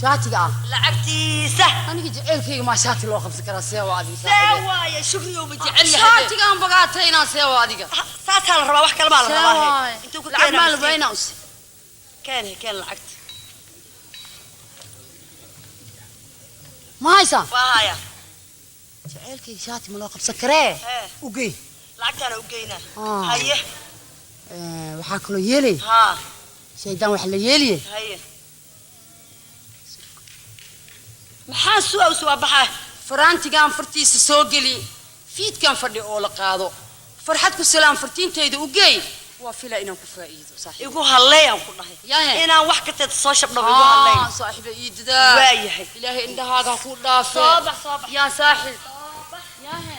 Shaatiga ah. Lacagtiisa. Aniga jaceylkayga maa shaati loo qabsan karaa see waa adiga. See waaye shukriyow ma jecel yahay. Shaatigaan bagaatay inaan see waa adiga. Saasaa la rabaa wax kale maa la rabaa. Intuu ku lacag maa la rabaa inaan usi. Keen keen lacagta. Ma haysaa? Waa haya. Jaceylkayga shaati ma loo qabsan karee? U gey. Lacagtaana u geynaa. Haye. Waxaa kaloo yeelay. Haa. Shaydaan wax la yeeliye. Haye. Maxaa su'a su'a baxa? Faraantigaan fartiisa soo geli. Fiidkaan fadhi oo la qaado. Farxad ku salaam fartiintayda u geey. Waa fila inaan ku faa'iido saaxiib. Igu halleey aan ku dhahay. Yahe. Inaan wax ka teed soo shabdhabo igu halleey. Saaxiib ii dadaa. Waa yahay. Ilaahay indhahaaga ha ku dhaafo. Soo bax soo bax. Yaa saaxiib. Yahe.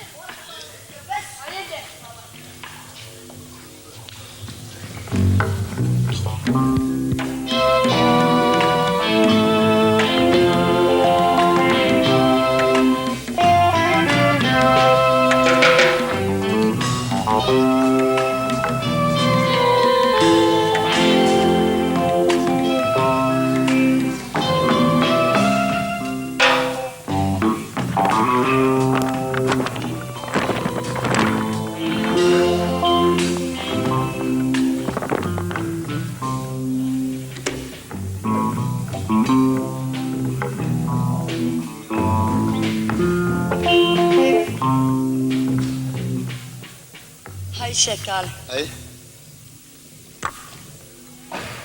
Hay sheekaale. Ay.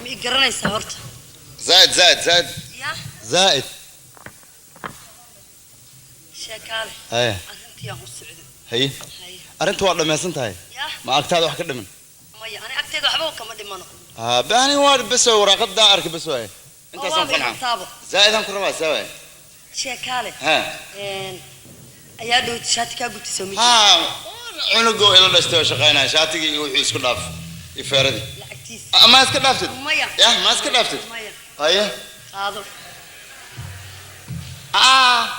Ma i garanaysaa horta? Zaaid zaaid zaaid. Ya. Zaaid. Sheekaale. Ay. Arrintii aan u socdo. Hay. Arrintu waa dhammaysan tahay. Ya. Ma agtaada wax ka dhiman? Maya, ani agteeda waxba kama dhimano. Ah, baani waa bas waraaqada arka bas waay. Intaasaan qanaa. Zaaidaan ku rabaa saa waay. Sheekaale. Ha. Ayaa dhow shaati kaa gubtay soo ma. Ha. Cunugo ila dhashtay oo shaqaynaya shaatigii iyo wuxuu isku dhaaf ifaaradii. Lacagtiisa. Ma iska dhaaftid? Maya. Yah, ma iska dhaaftid? Maya. Haye. Qaado. Ah.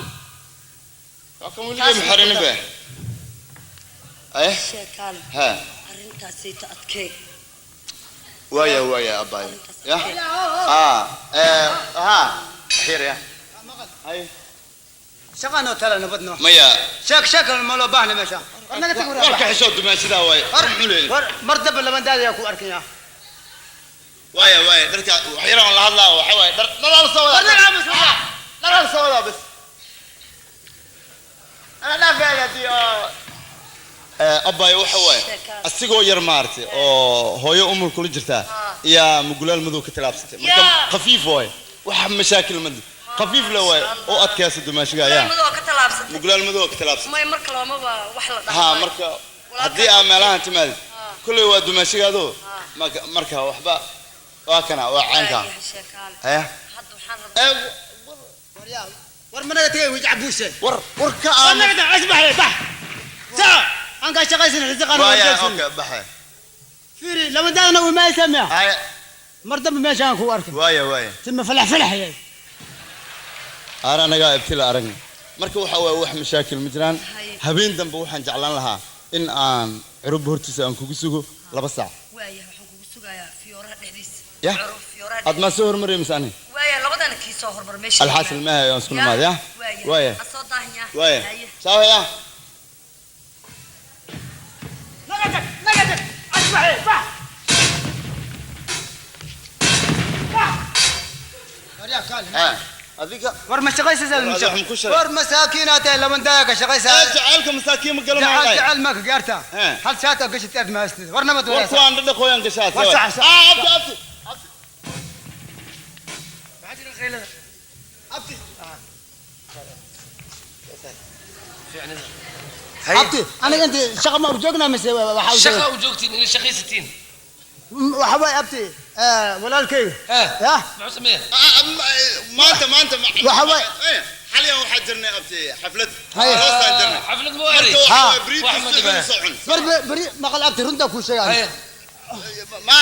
Waa kan weligay maxarinin be. Haye. Sheekaale. Ha. Arrintaasay ta adkee. Waaya waaya abbaay. Yah. Ah, ha. Xir ya. Haye. Shaqano tala nabadno. Maya. Sheek sheek ma loo baahna meesha. War naga tag warka xishood dumaashidaa waaye. War mar damba laban daadayaa ku arkaya. Waaya waaya dharka wax yar aan la hadlaa waxa waaye dhar dhalaal soo wada. War naga aamus wadaa. Dhalaal soo wada bas. Ana dhaafaya hadii oo abbaay waxa waaye asigoo yar maartay oo hooyo umul kula jirtaa iyaa mugulaal madow ka tilaabsatay marka khafiif waaye wax mashaakil ma خفيف لو او adkaysa dumaashiga ayaa madow ka talaabsatay muglaal madow ka talaabsatay may marka looma ba wax la dhaxay ha marka hadii aa meelahan timaad kulay waa dumaashigaado marka waxba waa kana waa caynka haya hadda waxaan rabaa war managa tagay way jabuuse war war ka aan managa asbax bax saa aan ka shaqaysan risiqana waa okay bax fiiri lama daadna way ma sameeya haya mar dambe meeshaan ku arkay waaya waaya tima falax falax yahay أنا نجا ابتلا أرجع مركب وحوا وح مشاكل مجران هبين دم بوحن جعلان لها إن آن عرب هرتس أن كوكسوجو لبسع وايه waxaan kugu sugayaa fiyooraha dhexdiisa. يا Curub fiyooraha أد ما سهر مريم ساني. waaya labadana kii soo hormar meesha. الحاصل ما هي أنسكن ما يا وايه soo daahinya. وايه سوا يا نجتك نجتك أسمعي بح بح يا كالم adiga war ma shaqaysaa war masaakiin tahay laban daaya ka shaqaysaa jacaylka masaakiin ma galo ma jacal ma ka gaarta hal shaata gashid aad ma haystid war nabad war kuwaan dhaqooyan gashaad war sax ah abti abti abti abti aniga inta shaqa ma u joognaa mise waxa shaqa u joogtiin ila shaqaysatiin waxa waay abti walaalkayga ya muxuu sameeyaa maanta maanta waxa waay xaliyan waxaa jirnay abti xaflad aroosaan jirnay xaflad ma waari war beri maqal abti runtaa kuu sheegaya ma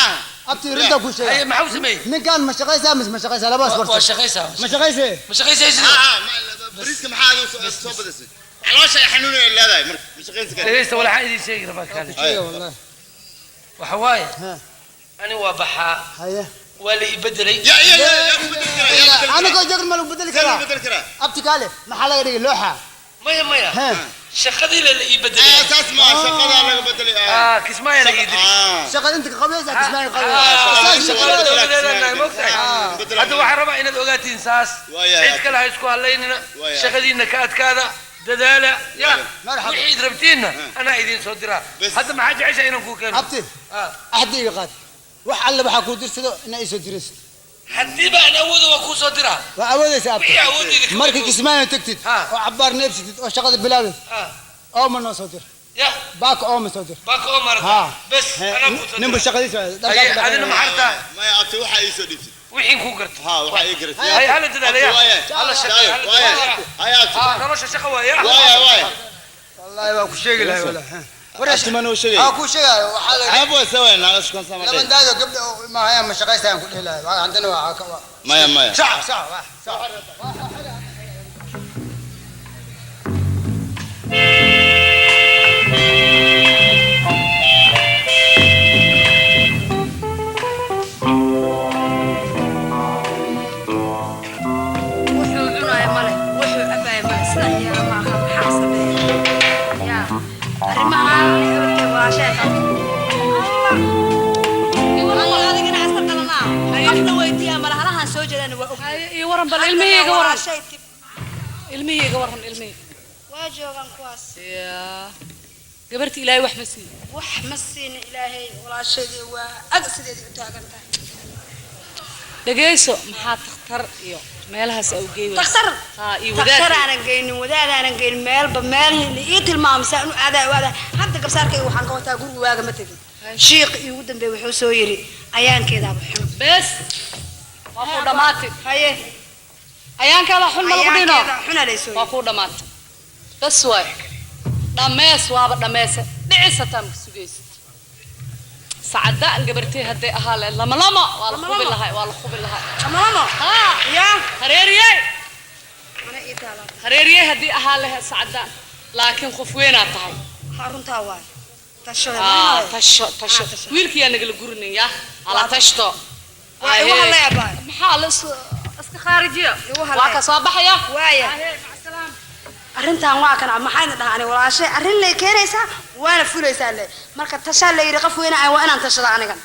abti runtaa kuu sheegaya maxuu sameeyey ninkan ma shaqaysaa mise ma shaqaysaa labadaas war waa shaqaysaa ma shaqaysee ma shaqaysaysid bariiska maxaa adigu soo badasay caloosha ay xanuunay leedahay marka ma shaqaysi kara dhegeysta waxaan idin sheegi rabaa kaale waxa waaye ani waa baxaa haye Waa la ii bedelay. Anigoo jagr ma lagu bedeli karaa? Bedeli karaa. Abti kaale, maxaa laga dhigay looxa? Maya, maya, shaqadii la ii bedelay. Saas ma shaqadaa laga bedelay. Ah, Kismaayo laga ii diray. Shaqada inta ka qabaysa Kismaayo. Moogtahay, hadda waxaan rabaa inaad ogaatiin saas, cid kale ha isku halaynina, shaqadiina ka adkaada, dadaala. Ya wixii id rabtiinna anaa idiin soo diraa. Hadda maxaa jecesha inaan kuu keeno? Abti, axdayga qaad, wax alle waxaa kuu dirsado inaa iisoo diraysid. Haddii baan awoodo waa kuu soo diraa. Waa awoodaysa, abti. Wixii awoodayda ka Marka Kismaayo tagtid oo cabbaar neebsatid oo shaqada bilaawdid, ooma noo soo dir. Ya. Baaka ooma soo dir. Baaka oo maarata. Bes, anaa kuu soo. Ninba shaqadiisa. Haye, adina maxaa rabtaa? Maya abti, waxaa iisoo dhiibtid. Wixii kuu garto. Ha, waxaa ii garatay. Hay, hala dadaalaya, hala shaqeeyo, hala dadaala. Hay abti. Nolosha shaqa waaya. Waaya, waaya. Wallahi waa ku sheegi lahay, wallahi. Abti, ma noo sheegay? Aa, kuu sheegaayo waxaa la Ceeb way saway naaga shukan sama. Laban daado gabdha oo ma hayaan, ma shaqaysayaan ku dhihi lahay. Waa haddana waa waa. Maya, maya. Sax, sax, waa sax. Wuxuu cunaaya male, wuxuu cabaaya male, sida yeela maaha. Maxaa sameeya yaa arrimaha abadkee walaashay adigana aska qalanaa, qofna weydiiyaa male, halahan soo jeedana waa og. Iyo waran bal ilmihayga, waran ilmihayga, waran ilmihii. Waa joogaan kuwaas. Yaa gabarti, Ilaahay wax ma siiyo? Wax ma siina Ilaahay, walaashaydii waa ag sideedii u taagan tahay. Dhegayso, maxaa takhtar iyo meelahaas au geey? Takhtar? Ha, iyo takhtar wadaad. Aanan geynin, wadaad aanan geynin, meelba meel ii tilmaamsaa inu aadaa u aadaa. Hadda gabsaarkayga waxaan ka wataa guriga, waaga ma tegin. Shiiq iigu dambeey wuxuu soo yiri ayaankeedaaba xun. Bes, waa kuu dhammaatay. Haye. Ayaankeeda xun ma lagu dhino? Ayaankeeda xuna laysoo. Waa kuu dhammaatay, bas waay, dhammees, waaba dhammeese, dhicisataa maka sugaysid. Sacadaan gabartay hadday ahaa lahayd, lama lama waa la khubi lahay, waa la khubi lahay. Lama lama. Ha. Ya. Hareeriyey. Ana ii taalaa. Hareeriyey haddii ahaa lahayd sacadaan, laakiin qof weynaa tahay. Ha, runtaa waay, tashada. Ah, tasho, tasho, wiilkiyaa nagala gurinin, ya ala tashto. Waa igu hadlay, abbaay. Maxaa la iska khaarijiya, waa ka soo baxaya. Waaya, arrintan waa kana, maxayna dhahaa ani walaashay arrin lay keenaysaa, waana fulaysaa le. Marka tashaa la yidhi, qof weyna ah waa inaan tashada anigan.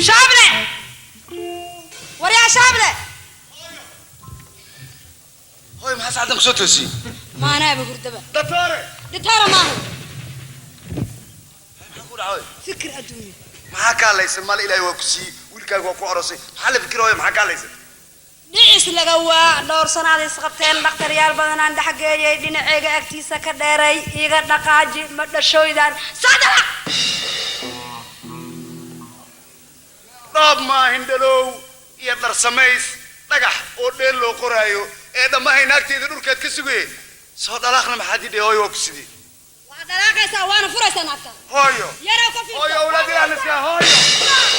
Shaable, waryaa Shaable. Hooy, maxaa saacadan kusoo toosiyey? Maanaaba hurdaba. Doctore. Dhitaara maaha. Maxaa ku dhacay? Fikir adduunyo. Maxaa ka hadlaysa? Maal Ilaahay waa ku siiyey, wiilkaaga waa ku arosay, maxaa la fikir hooyo? Maxaa ka hadlaysa? Dhicis laga waa dhowr sanaad isqabteen, dhakhtaryaal badanaan dhexgeeyay, dhinaceyga agtiisa ka dheeray, iga dhaqaaji ma dhashooydaan sadala. Dhoob maahin dhalow iyo dharsamays dhagax oo dheel loo qoraayo ee dhammahay naagteeda dhulkaad ka sugaye soo dhalaaqna. Maxaad idhi hooyo? Waa ku sidii. Waa dhalaaqaysaa, waana furaysaa naagta. Hooyo. Yarow ka fiirso. Hooyo, awlaad ilaah na siiya, hooyo,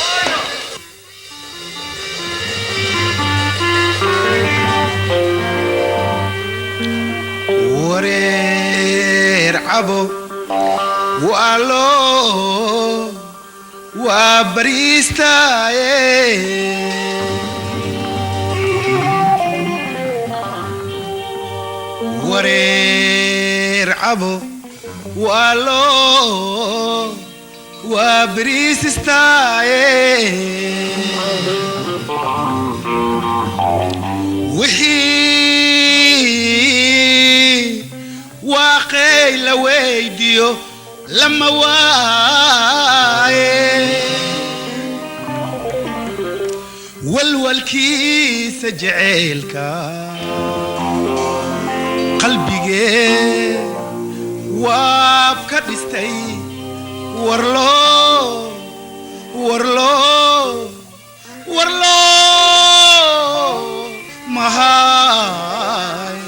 hooyo. Wareer cabo waa loo waa bariistaaye. Wareer cabo waa loo waa bariisistaaye. Wixii waaqey la weydiyo lama waaye, walwalkiisa jaceylka qalbigee waab ka dhistay, warloo warloo warloo mahay.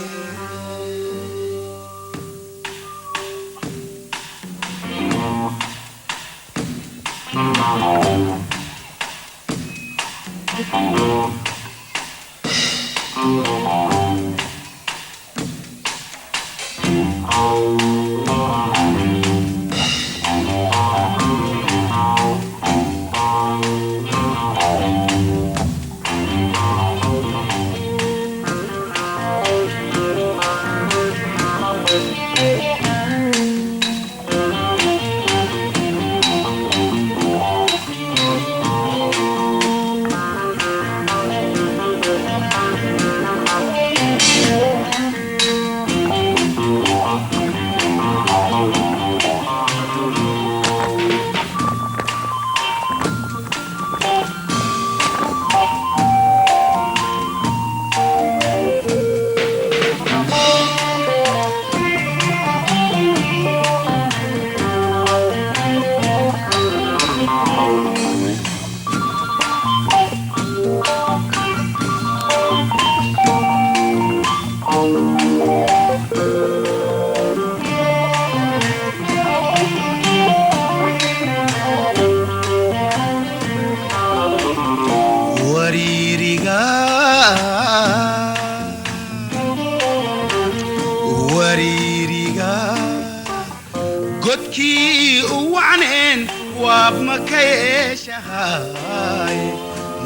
Wariiriga godkii u wacneen waab makayeeshahay,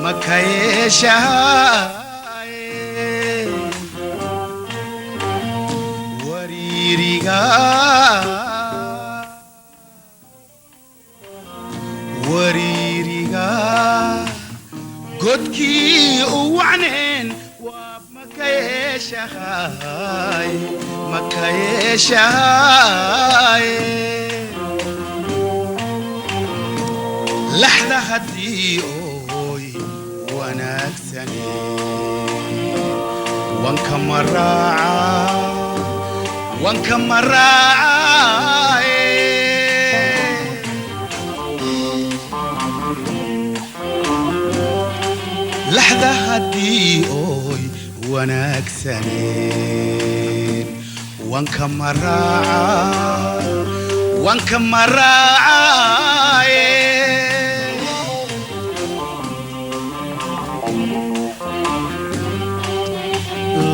makayeeshahay. Wariiriga, wariiriga godkii u wacneen waab makayeeshahay, makayeeshahay. Laxda haddii ooy wanaagsaneen, wanka maraaca, wanka maraacaye. Laxda haddii ooy wanaagsaneen, wanka maraaca, wanka maraacaye.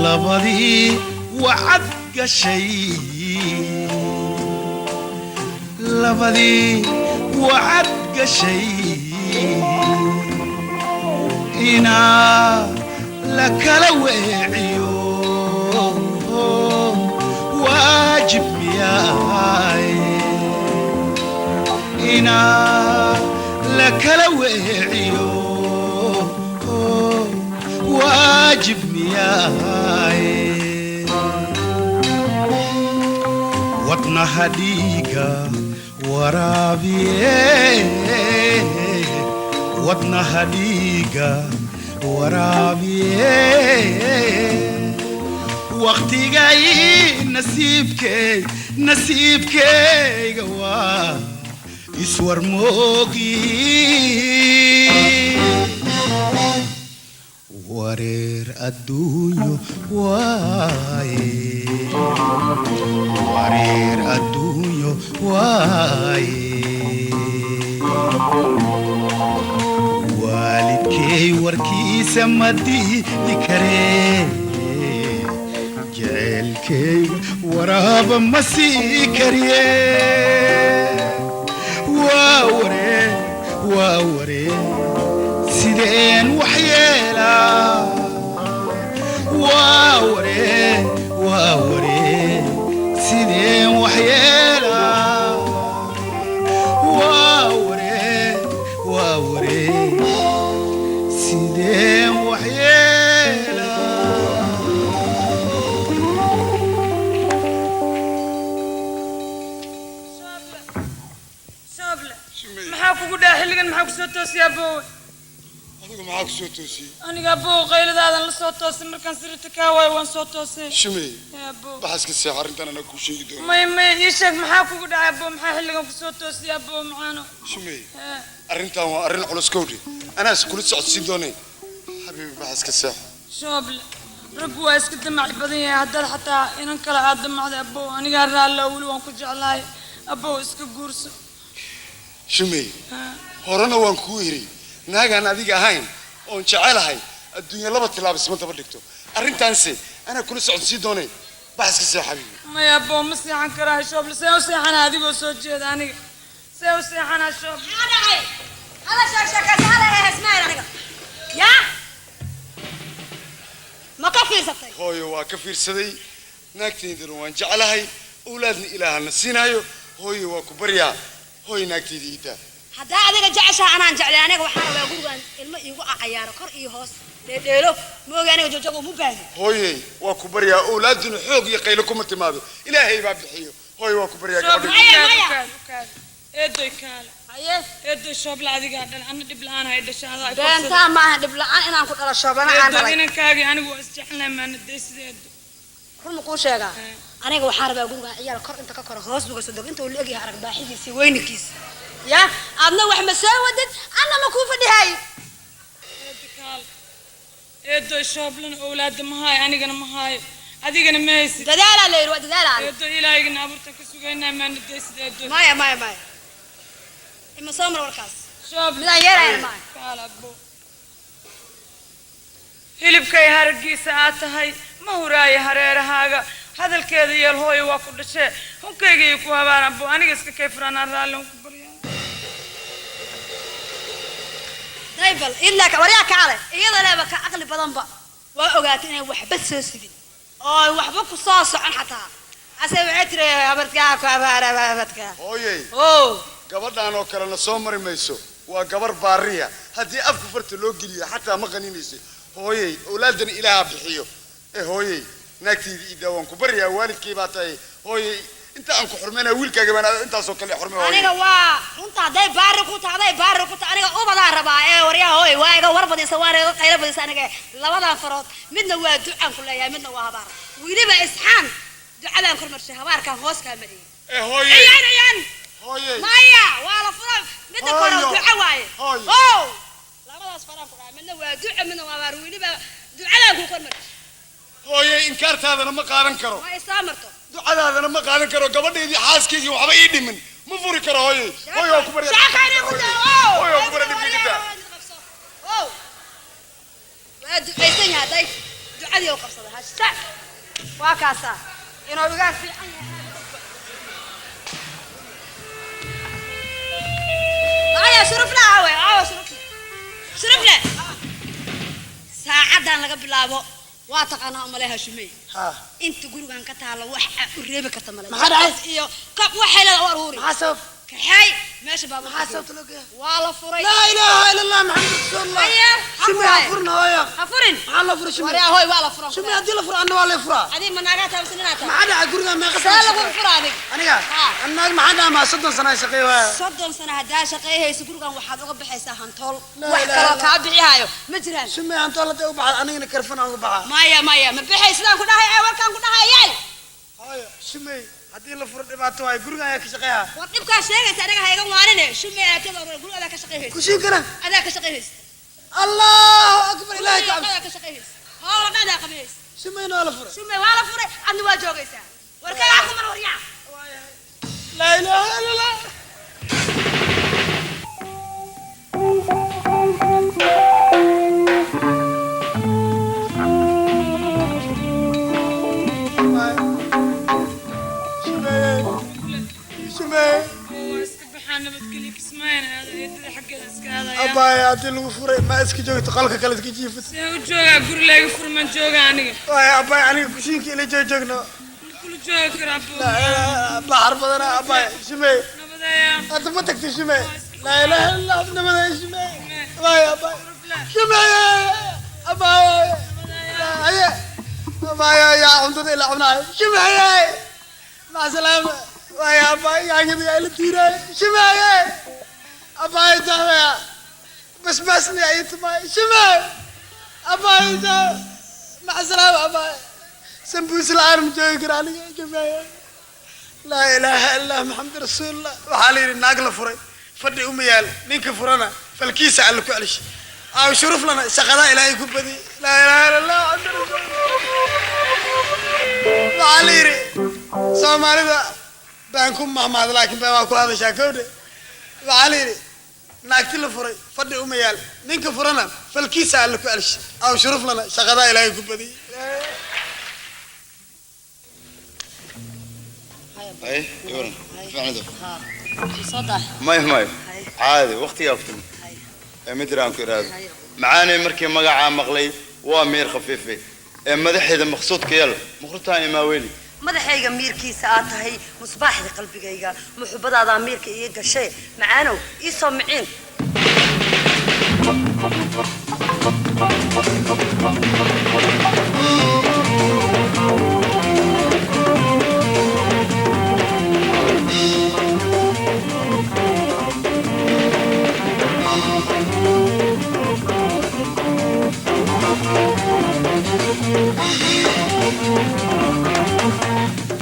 Labadii wacad gashay, labadii wacad gashay, inaa la kala weeciyo waajib miyaay? Inaa la kala weeciyo waajib miyaay? Wadnaha dhiiga waraabiye, wadnaha dhiiga waraabiye. Waqtigay nasiibkey, nasiibkeyga waa iswarmoogi. Wareer adduunyo waaye, wareer adduunyo waaye. Waalidkey warkiisa ma diidi karee, jecelkeyga waraaba ma sii kariye. Waa waree, waa waree, sideen wax yeelaa? Waa waree, waa waree, sideen wax yeelaa? Waa waree, waa waree, sideen wax yeelaa? Shooble, maxaa kugu dhaca xilligan? Maxaa kusoo toosiyaa, boowe? Adigu maxaa ku soo toosiyey? Aniga boow qayladaadan la soo toosay. Markaan sariirta kaa waayo waan soo toosay. Shumey. Yaa boow. Baxaska seex, arrintan anaa kuu sheegi doona. May, may, ii sheeg maxaa kugu dhacay, boow? Maxaa xilligan kusoo toosiyaa, boow macaano? Shumey. Hee. Arrintan waa arrin culus kowdhe, anaas kula socodsiin doonay. Xabiibi, baxaska seex. Shooble, raggu waa iska damac badan yahay. Haddaad xataa inan kale aad damacday, abow, anigaa raallo, weli waan ku jeclahay, abow, iska guurso. Shumey, horena waan kuu iri, naagaan adiga ahayn oon jecelahay adduunya laba tilaab isma daba dhigto. Arrintaanse anaa kula socodsiin doonay, baxaska seex xabiibi. Maya abow, ma seexan karaa. Shooble, see u seexanaa adigoo soo jeeda? Aniga see u seexanaa, Shooble? Dhacay hala sheeg sheekaysa, hala heesmayn. Aniga yaa ma ka fiirsatay? Hooyo, waa ka fiirsaday. Naagtaydana waan jeclahay, owlaadna ilaahana siinaayo. Hooyo, waa ku baryaa, hooyo, naagtayda iidaa. Haddaa adiga jeceshaha, anaan jeclay. Aniga waxaa rabaa gurigan ilmo iigu cayaaro, kor iyo hoos dheedheelo. Moogi aniga joojoog uma baahni. Hooyey, waa ku baryaa, owlaaduna xoog iyo qaylo kuma timaado, ilaahay baa bixiyo. Hooyo, waa ku baryaa Shooble, gabadha. Ukaadi, ukaadi, ukaadi. Eedoy, kaale. Eedoy, Shooble, adigaa dhan anna dhib la'aan hay dhasha adaa i korsada. Beentaa maaha, dhib la'aan inaan ku dhalo Shooblana aan Eedo, dhalay. Inankaagii anigu waa isjecelnahay, maana daysida, eedo. Run ma kuu sheegaa? Aniga waxaan rabaa gurigan ciyaal kor inta ka koro, hoos buga soo dego, inta uu la egyahay arag baaxidiisa iyo weynankiisa. Ya adna wax ma soo wadid, anna ma kuu fadhihay. Eedo, kaale. Eedo, Shooblana owlaada ma haayo, anigana ma haayo, adigana ma haysid. Dadaalaa la yidhi, waa dadaalaa. Eedo, ilaahayga abuurtan ka sugaynaa, maana daysid, eedo. Maya, maya, maya, ima soo mar warkaas. Shooble. Midaan yeelayna maayo. Kaale, abbo. Hilibkay haraggiisa aad tahay, ma huraayo hareerahaaga. Hadalkeeda yeel, hooyo, waa ku dhashee. Hunkayga iyo ku habaan, abbo, aniga iska kay furanaan, raalli ku baryaa. Daybal ilaa ka waryaa kaale, iyada leeba ka aqli badanba waa ogaatay inay waxba soo sidin oo ay waxba ku soo socon xataa. Ase waxay tiri habarkaa ku habaara habarkaa. Hooyey. Oh. Gabadhaan oo kalena soo mari mayso, waa gabar baariya. Haddii afka farta loo geliyo xataa ma qaninayso. Hooyey, owlaadan Ilaaha bixiyo ee hooyey, naagtayda iidaa, waan ku baryaa, waalidkay baa tahay. Hooyey, inta aan ku xurmaynaya wiilkaaga baan intaasoo kale xurmay, hooyey. Aniga waa runta, hadday baari ku tahay, hadday baari ku tahay, aniga ubadaa rabaa ee waryaa. Hooy, waa iga war badisa, waana iga qaylo badisa. Aniga labadan farood midna waa ducaan ku leeyahay, midna waa habaar. Weliba isxaan ducadaan kormarshay, habaarkaan hoos kaa mariyay. Ee hooyey. Ciyaan ciyaan. Hooyey. Maya, waa la fura midda kore. Hooyo. Duco waaye. Hooyo. Oh, labadaas faraan ku dhahay, midna waa duco, midna waa habaar. Weliba ducadaan ku kormarshay. Hooyey, inkaartaadana ma qaadan karo. Ma isaa marto. Ducadaadana ma qaadan karo. Gabadhaydii, xaaskaygii, waxba ii dhimin, ma furi karo. Hooyey, hooy, waa ku barya. Shaakayna ku dhaw. Hooy, waa ku barya, dhibkiisa. Oh, waa ducaysan yahay day, ducadii oo qabsaday hasha waa kaasaa inuu iga fiican yahay. Aya shurufla awe, awa shurufla, shurufle. Saacadan laga bilaabo waa taqaanaa umaleha shumey inta gurigan ka taalo wax aad u reebi karta male. Maxaa dhacay? Iyo kab waxay leedahay u aruuri. Maxaa sabab? Kaxay meesha baabuurka. Maxaa sababta loo geeyaa? Waa la furay. Laa ilaaha ila Allah, Maxamed rasuulullah. Haya. Shumey, ha furna, hooyo. Ha furin. Maxaa loo furay shumey? Waryaa hooy, waa la furan. Shumey, haddii la furo anna waa lay furaa. Adiga ma naagaa tahay mise ninaa tahay? Maxaa dhacay guriga? Meeqa See sano lagu shaqeey? fura adig? Aniga Ha. annaag maxaa dhamaa, 30 sano aan shaqeey waaya. 30 sano haddaa shaqeeyhayso, gurigan waxaad uga baxaysaa hantool. Laa Wax ilaaha kaloo illa. kaa bixihaayo ma jiraan. Shumey, hantool hadday u baxda anigana karfan aan uga baxaa. Maya, maya, ma bixay sidaan ku dhahay ee warkaan ku dhahay yeel. Hooyo shumey, haddii la furo dhibaato waayo, guriga ayaa ka shaqeeyaa. War dhibkaa sheegaysa aniga ha iga waanine. Shumey, aakada guriga adaa ka shaqeeyhaysa. Kushiinkana adaa ka shaqeeyhaysa. Allahu akbar, Ilaahay ka cabsi. Adaa ka shaqeeyhaysa, howla dhan adaa qabanaysa. Shumeyna waa la furay. Shumey waa la furay, adna waa joogaysaa. Warkagaa ku mar waryaa. Laa ilaaha illa Allah. Shumey. Waa iska baxaa, nabadgelyo, kismaayana aada eedada xaggeeda iska aadaya. Abbaaya, haddii lagu furay ma iska joogto qolka kale iska jiifat? See u joogaa guri layga furman jooga aniga? Waaya abbaaya, aniga kushiinka ila joog joogno. Kula joogi karaa. Baxar badana, abbaaya shumey. Nabadeeya. Hadda ma tagtay shumey? Laa ilaaha illa Allah, nabadeeya shumey. Waaya abbaaya shumey, abbaaya aye, abbaaya yaa cuntada ila cunaayo shumey, maca salaama. Waaya abbaaya, yaanyada yaa ila tiiraayo shumey, abbaaya daawaya basbaasna yaa ii tumaayo shumey, abbaaya daawa, maca salaama abbaaya. Sambuus la'aan ma joogi karo aniga shumey. Laa ilaaha illa Maxamed rasuulullah. Waxaa la yidhi naag la furay fadhi uma yaal, ninka furana falkiisa Alla ku celish, aaw shuruf lana shaqadaa Ilaahay ku badiyay. Laa ilaaha illa Allah, Maxamed rasuulullah. Waxaa la yidhi Soomaalida baan ku mahmaad, laakiin baa waa ku hadashaa kowdhe. Waxaa la yidhi naagti la furay fadhi uma yaal, ninka furana falkiisa Alla ku celish, aaw shuruf lana shaqadaa Ilaahay ku badiyay. Ay iwaran ficnido. Soo daa. Maya, maya, caadi waqtigaa ku timid ee mid aan ku iraado macaanay. Markii magacaa maqlay waa miir khafiife ee madaxeeda maqsuudka yal muqritaan imaaweli. Madaxayga miirkiisa aad tahay, musbaaxda qalbigayga, muxubadaadaa miirka ii gashay. Macaanow, ii soo miciin.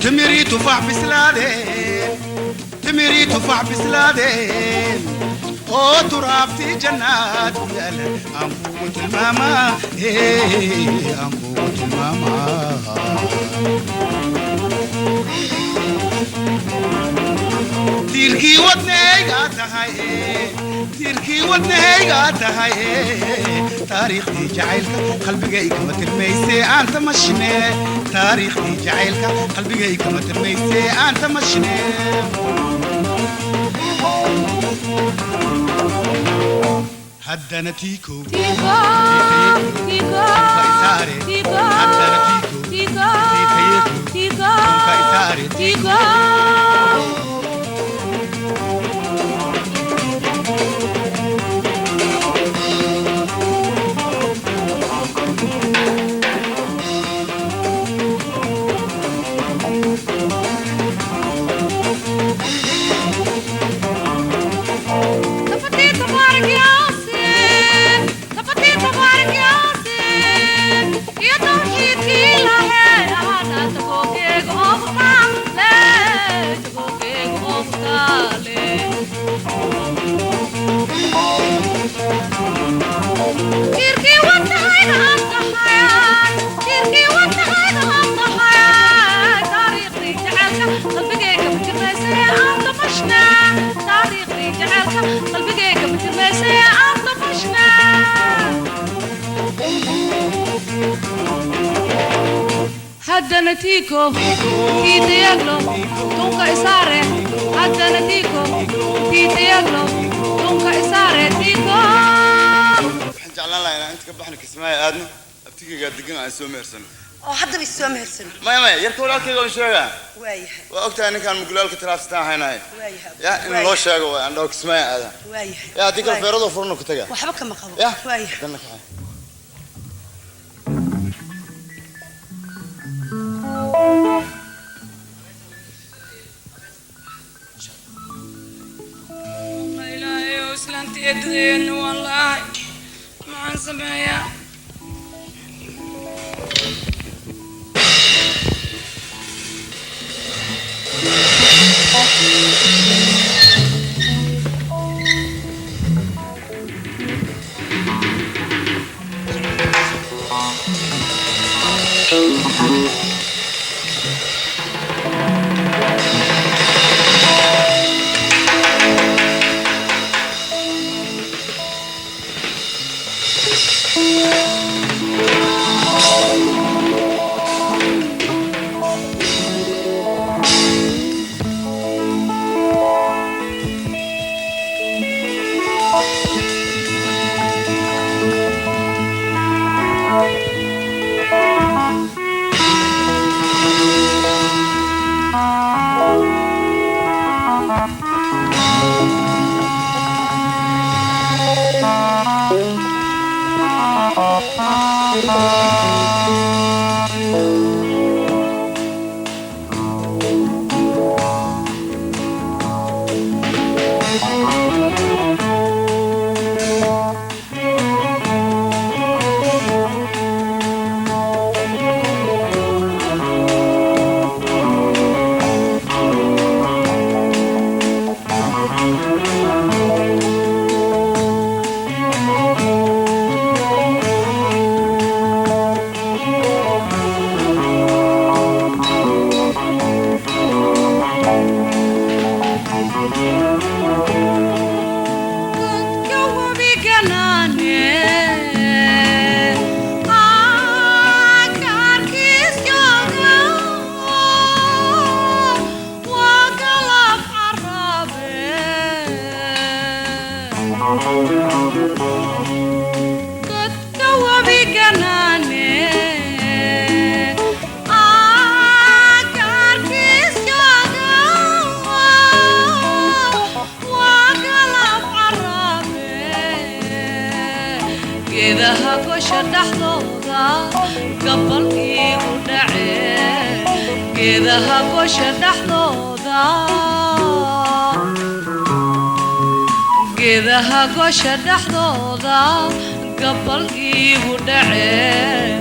Timirii tufaax bislaadeen, timirii tufaax bislaadeen oo turaabtii jannaad ku yaala aan kugu tilmaamaa, aan kugu tilmaamaa. Tiirkii wadnahaygaa tahay, tiirkii wadnahaygaa tahay, taariikhdii jacaylka qalbigay kama tirmayse aan tamashine. Taariikhdii jacaylka qalbigay kama tirmaysee aan tamashne. Haddana tiiko isaare, haddana tiiko tiitayeeku isaare. Haddana tiiko tiitayaglo tunka isaare, haddana tiiko tiitayaglo tunka isaare tiiko. Waxaan jeclaan lahaa inaan inta ka baxno, Kismaayo aadno, abtigaygaa degan, aan soo mehersano. Oo haddaba is soo mehersano? Maya, maya, yarka walaalkayga waan sheegaa. Waayahay. Waa ogtahay ninkaan mugulaalka talaabsataan haynahay. Waayahay. Ya in loo sheego waay, aan dhaho Kismaayo aadaa. Waayahay. Ya haddii kale feeradoo furano ku tagaa. Waxba kama qabo. Ya. Waayahay. Danna kaxay. Ilaahayow, islaanta eedadeedna waan la'ahay, maxaan sameeyaa? Geedaha gosha dhexdooda gabal iigu dhacee, geedaha gosha dhexdooda, geedaha gosha dhexdooda gabal iigu dhacee,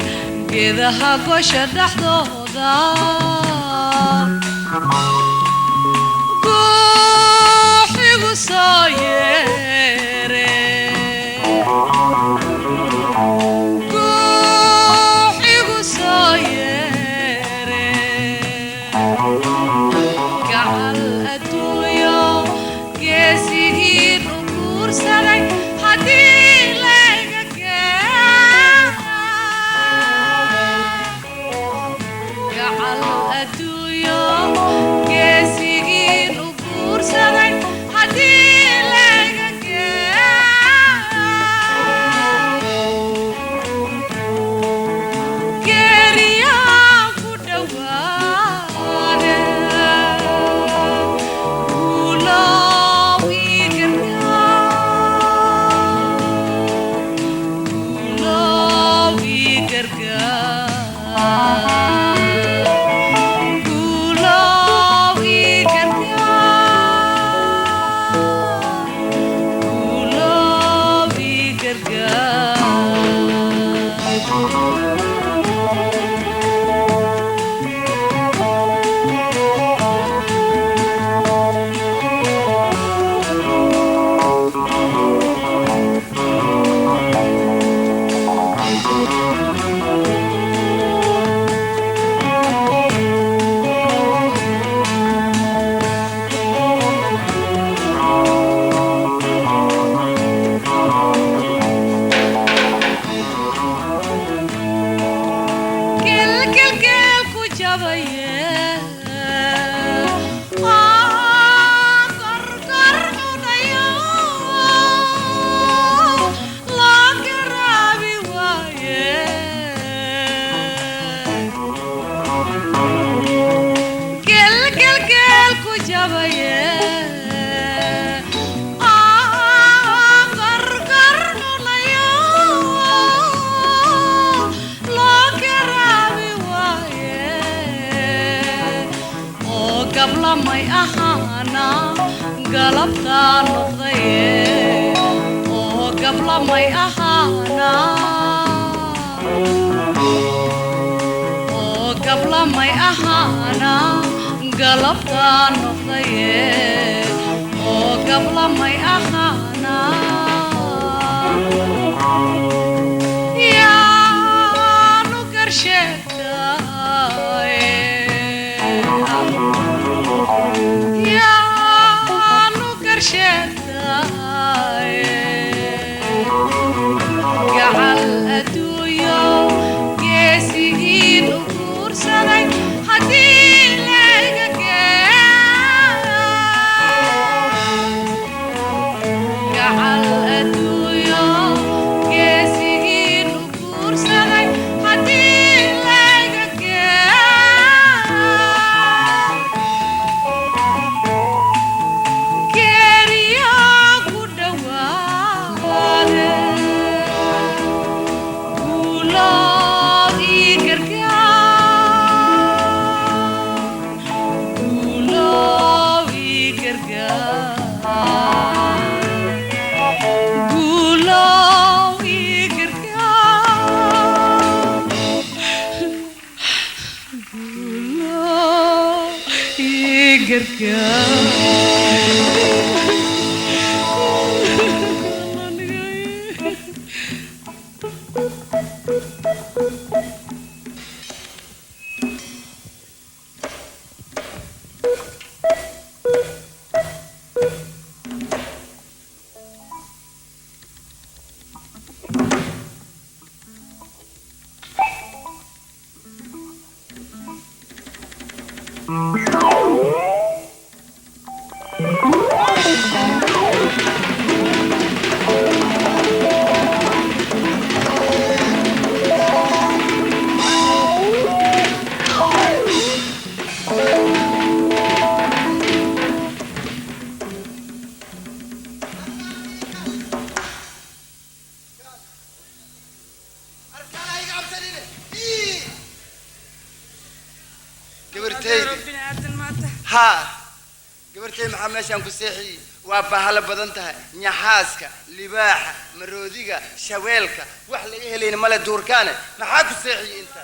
geedaha gosha dhexdooda guuxigu soo yeere, guuxigu soo yeere, gacal adduunyo geesigii dhuguursaday haddii laga keena. gabaye Qarqar nulayo loo garaabi waaye oo gablamay ahaana galabtaa noqdaye oo gablamay ahaana oo gablamay ahaana galabtaa noqdaye oo gablamay ahaana yaanu garsheegtaaye yaanu garsheegtaaye gacal adduunyo geesigiin u guursaday haddii layga gacal adduunyo geesigiin u guursaday haddii layga geeriyo ku dhawaade guulood ii gargaar guulow ii gargaar guulow ii gargaar guulow ii gargaar. Gabartayda haa, gabartay, maxaa meeshaan ku seexiyey? Waa bahalo badan tahay, nyaxaaska, libaaxa, maroodiga, shaweelka, wax laga helayna male duurkaane. Maxaa ku seexiyey inta?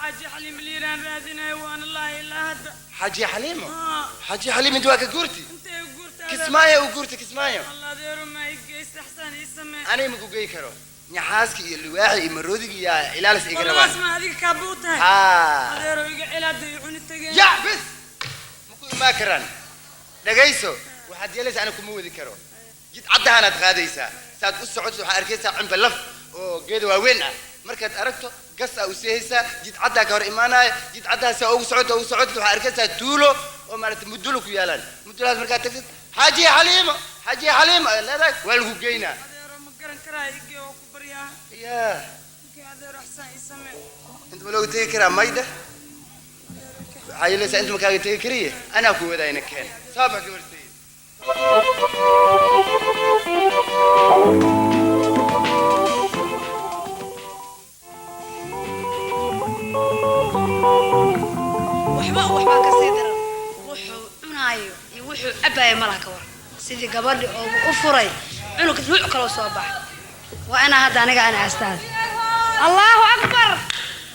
Xaaji Xaliim liiraan raadinayo waan allahi ilaa hadda. Xaaji Xaliimo, Xaaji Xaliim inta waa ka guurti, Kismaayo u guurti, Kismaayo. Adeero, ma i geysta? Xsaan ii samee. Aniga ma ku gey karo, nyaxaaska iyo libaaxa iyo maroodiga iyo ilaalis iga Walaas rabaan. Ma adiga kaaba u tahay? Haa. Adeero, iga celaada i cuni tageen. Ya bis maku imaan karaan. Dhagayso, waxaad yeelaysaa, aniga kuma wadi karo. Jid caddahaanaad qaadaysaa, saad u socoto waxaad arkaysaa cumba laf oo geeda waaweyn ah. Markaad aragto gas aa u seehaysaa, jid caddaa ka hor imaanaya. Jid caddaha saa ugu socoto, ugu socoto, waxaad arkaysaa tuulo oo maaragtay mudulo ku yaalaan. Mudulahaas markaad tagtid, Xaaji Xaliimo, Xaaji Xaliimo ayaad leedahay, waa lagu geynaa. Adeero, ma garan karaa, igee oo ku baryaa. Yaa. Igee adeero, xsaan ii samee. Inta ma looga tegi karaa? Mayda, waxaa yeelaysaa, inta ma kaaga tegi kariye, anaa ku wadaayna. Keen soo bax, gabartayda. Waxba waxbaa ka sii daran, wuxuu cunaayo iyo wuxuu cabaayo malaha. Ka waran sidii gabadhi oo u furay cunug nuuc kaloo soo baxa? Waa inaa hadda aniga aan aastaada. Allahu akbar,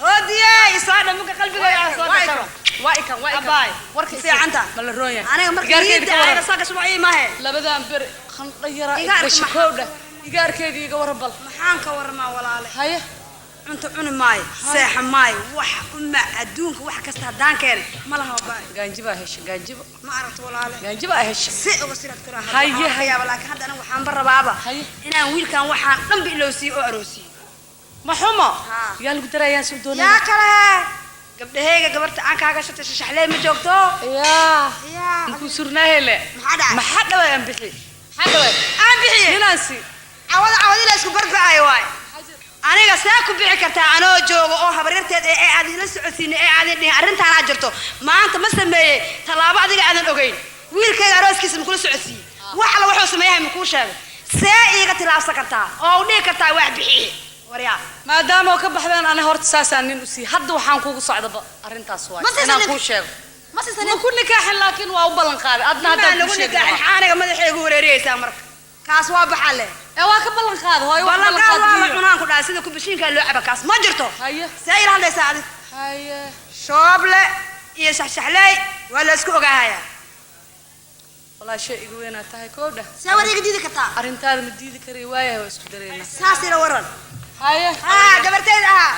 hodiye isaadha muka qalbigooda aan soo gasho. Waa ikan, waa ikan. Abaay, warka fiicanta. Ma la roon yahay? Aniga marka Igaarkeeda niida ka waran. aniga soo gasho waa ii mahe. Labadan ber qandho yaraa Igaarka gasho. Kowdha igaarkeedii iga waran bal. Maxaan ka waramaa, walaale? Haye. Cunto cuni maayo, seexa maayo, wax uma adduunka wax kasta haddaan keenay ma laha baay. Gaanjibaa hesha, gaanjibo. Ma aragto, walaale? Gaanjibaa hesha. Si uga siraad karaa. Haye, haye. Yaaba, laakiin hadda aniga waxaanba rabaaba inaan wiilkan waxaan dhanba ilowsiiyo oo aroosiiyo. Ma xumo. Yaa lagu darayaan soo doonaya? Yaa kale, gabdhaheyga gabarta aan kaaga shatay shashaxley ma joogto? Yaa. Yaa. Inkuu surnaa hele. Maxaa dhacay? Maxaa dhaway? Aan bixi, maxaa dhaway? Aan bixiye. Ninaansi. Cawada cawadi la isku barbacay waay. Aniga see ku bixi kartaa anoo joogo oo habaryarteed ee aad ila socodsiinay ee aadan dhihin arrintaanaa jirto? Maanta ma sameeyey tallaabo adiga aadan ogeyn? Wiilkayga arooskiisa makula socodsiiyey? Wax alla wuxuu sameeyahay makuu sheegay? See iiga tilaabsan kartaa oo u dhihi kartaa wax bixiye, waryaa? Maadaama oo ka baxdeen, ani horta saasaan nin u siiyey. Hadda waxaan kugu socdaba arrintaas waay. Ma siisan inaan nin- kuu sheego. Ma siisan. Ma ku nikaaxin, laakiin waa u ballan qaaday. Adna maa haddaan lagu kuu sheegi nikaaxin rabaa. Aniga madaxaygu wareeriyeysaa marka. Kaas waa baxa leh. Ee waa ka ballan qaaday hooyo, wax ballan ballanqaad qaad waa la iyo. Cunaan ku dhahay sida kubashiinkaa loo caba, kaas ma jirto. See ila hadlaysaa adig? Haye. Shooble iyo shaxshaxley waa la isku ogaahayaa. Walaa shay iga weynaa tahay koodha. See war iga diidi kartaa? Arrintaada ma diidi karayo, waayahay, waa isku dareynaa. Saas ila waran. Haye. Haa, gabarteyda ahaa.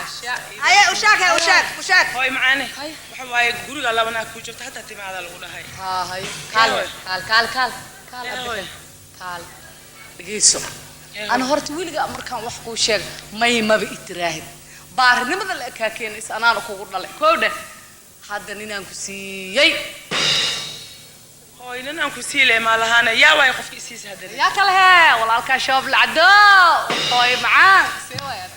Haye, ushaag, haye, ushaag, ushaag. Hooy macaane, waxa waaye guriga laba naag ku jirto, hataa timaada lagu dhahay. Haa, haye, kaal kaal kaal kaal kaal, abixin kaal, dhegeyso. Ana horta weligaa markaan wax kuu sheego may maba itiraahid. Baarinimada la ekaa keenaysa anaana kugu dhalay koodha. Hadda ninaan ku siiyey. Hooy, nin aan ku sii leh maalahaana, yaa waaye qofka isiisa haddana? Yaa kale hee, walaalkaa Shoob Lacdo. Hooy macaan, see waay?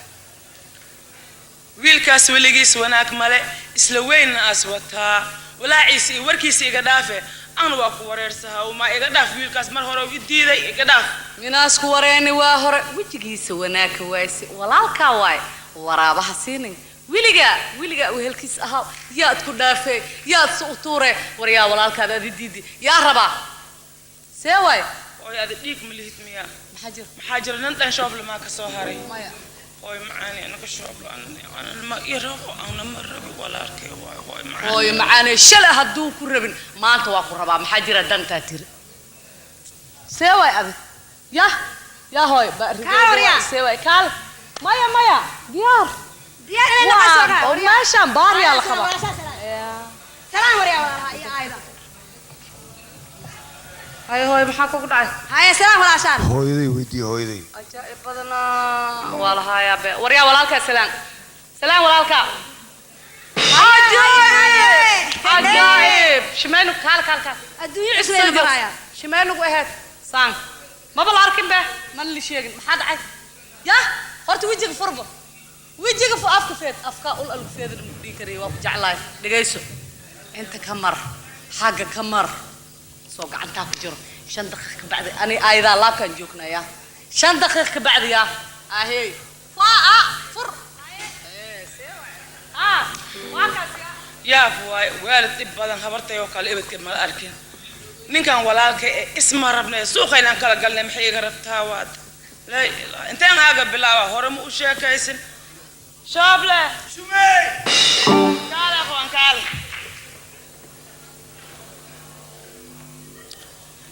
Wiilkaas weligiis wanaag male, isla weynna aas wataa, walaaciisa iyo warkiisa iga dhaafe. An waa ku wareersahaa, uma iga dhaaf wiilkaas, mar hore u diiday, iga dhaaf. Minaas ku wareeni waa hore wejigiisa wanaagka waayse. Walaalkaa waay, waraabaha siinin. Weligaa weligaa wehelkiis ahaa. Yaad ku dhaafee, yaad si u tuure? Waryaa, walaalkaada adi diidi, yaa rabaa? See waay? Hooy, ada dhiig ma lihid miya? Maxaa jira? Maxaa jira? Nin dhan Shooble maa ka soo haray? Maya. Hooy macaane, anaga Shooble ana ma ii rabo, ana ma rabi, walaalkay waay, hooy macaane. Hooyo macaane, shalay hadduu ku rabin, maanta waa ku rabaa. Maxaa jira? Dantaa tiri. See waay adi? Yah yaa hooy. Kaal, waryaa. See waay? Kaal, maya maya, diyaar. Diyaar inay noqoto. Waa, meeshaan baariyaa la qabaa. Salaan, waryaa, walaalaha iyo aayda. Haye hooyo, maxaa kugu dhacay? Haye, salaan walaashaan. Hooyaday weydii, hooyaday. Ajaa'ib badanaa waa lahaayaa be. Waryaa, walaalkaa salaan, salaan walaalkaa. Ajaa'ib, ajaa'ib! Shimaynu, kaal kaal kaal. Adduunyo cusub aynu barayaa. Shimaynugu ahayd saan maba la arkin be, mana la sheegin. Maxaa dhacay? Yah, horta wejiga furba, wejiga fu, afka feed, afka ul algu feedin ma dhihi karayo. Waa ku jeclahay. Dhegayso, inta ka mar, xagga ka mar, soo gacantaa ku jiro. 5 daqiiq ka bacdi ani ayadaa laabkaan joognaya. 5 daqiiq ka bacdi yaa ahey, waa fur. Waa kaas yaa. Yaab waay, waalid dhib badan, habartay oo kale ebedka mala arkin. Ninkan walaalka ee isma rabnay, suuqaynaan kala galnay, maxay iga rabtaa? Waad laa ilaaha, inteen aaga bilaaba? Hore ma u sheekaysin. Shooble, shumey, kaal aqoon, kaal.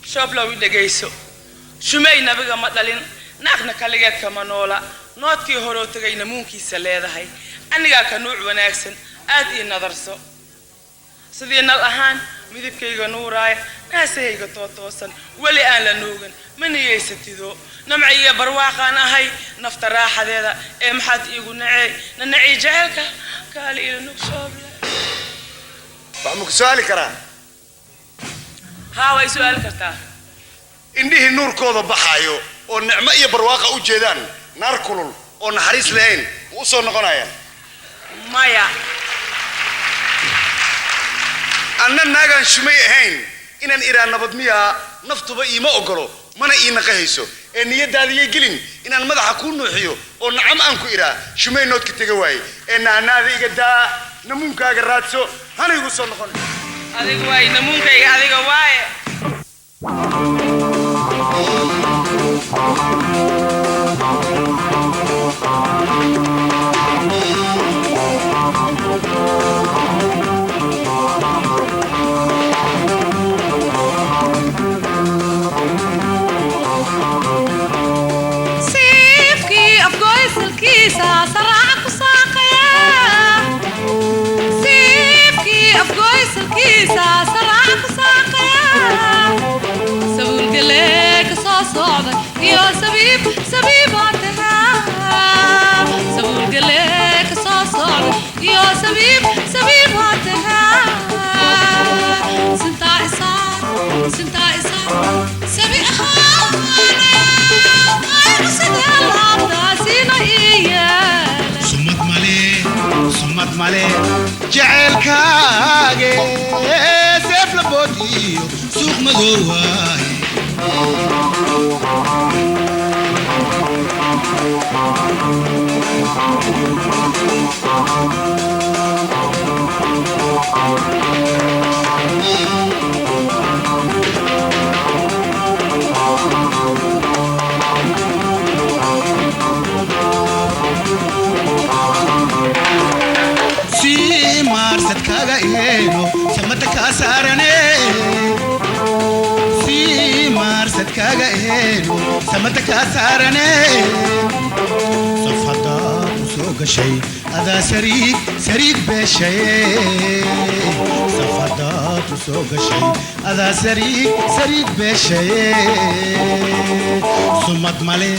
Shooblow, i dhegayso. Shumey nabiga ma dhalin, naagna kaligeed kama noola. Noodkii horoo tegay namuunkiisa leedahay. Anigaa ka nuuc wanaagsan, aad ii nadarso. Sidii nal ahaan midabkayga nuuraaya, naasahayga tootoosan, weli aan la nuugan, ma niyeysatido. Namci iyo barwaaqaan ahay, nafta raaxadeeda ee maxaad iigu nacey nanacii jecelka? Kaali ila nug, Shooble. Wax ma ku su'aali karaa? Haa, way su'aali kartaa. Indhihii nuurkooda baxaayo oo nicmo iyo barwaaqa u jeedaan, naar kulul oo naxariis lahayn ma u soo noqonayaan? Maya. Anna naagaan shumay ahayn inaan iraa nabad miyaa? Naftuba iima ogolo, mana ii naqahayso. Ee niyadaadiyay gelin inaan madaxa kuu nuuxiyo oo nacam aan ku iraa. Shumay noodka tega waaye ee naanaada iga daa, namuunkaaga raadso, hana igu soo noqon. Adiga waaye namuunkayga, adiga waaye. Siifkii afgoysalkiisa saraaca ku saaqaya, siifkii afgoysalkiisa saraaca ku saaqaya, sabuulgalee ka soo socda iyo sabiib sabiibaa tahaa, sabuulgalee ka soo socda iyo sabiib sabiibaa tahaa, sintaa isaa, sintaa isaa, sabi ahaana. Jaceylkaage seef la boodiyo suuq madow waaye. Si maarsad kaga eeno samada kaa saarane, si maarsad kaga eeno samada kaa saarane, saf haddaad u soo gashay adaa sariig sariig beeshaye, saf haddaad u soo gashay adaa sariig sariig beeshaye. Sumad male,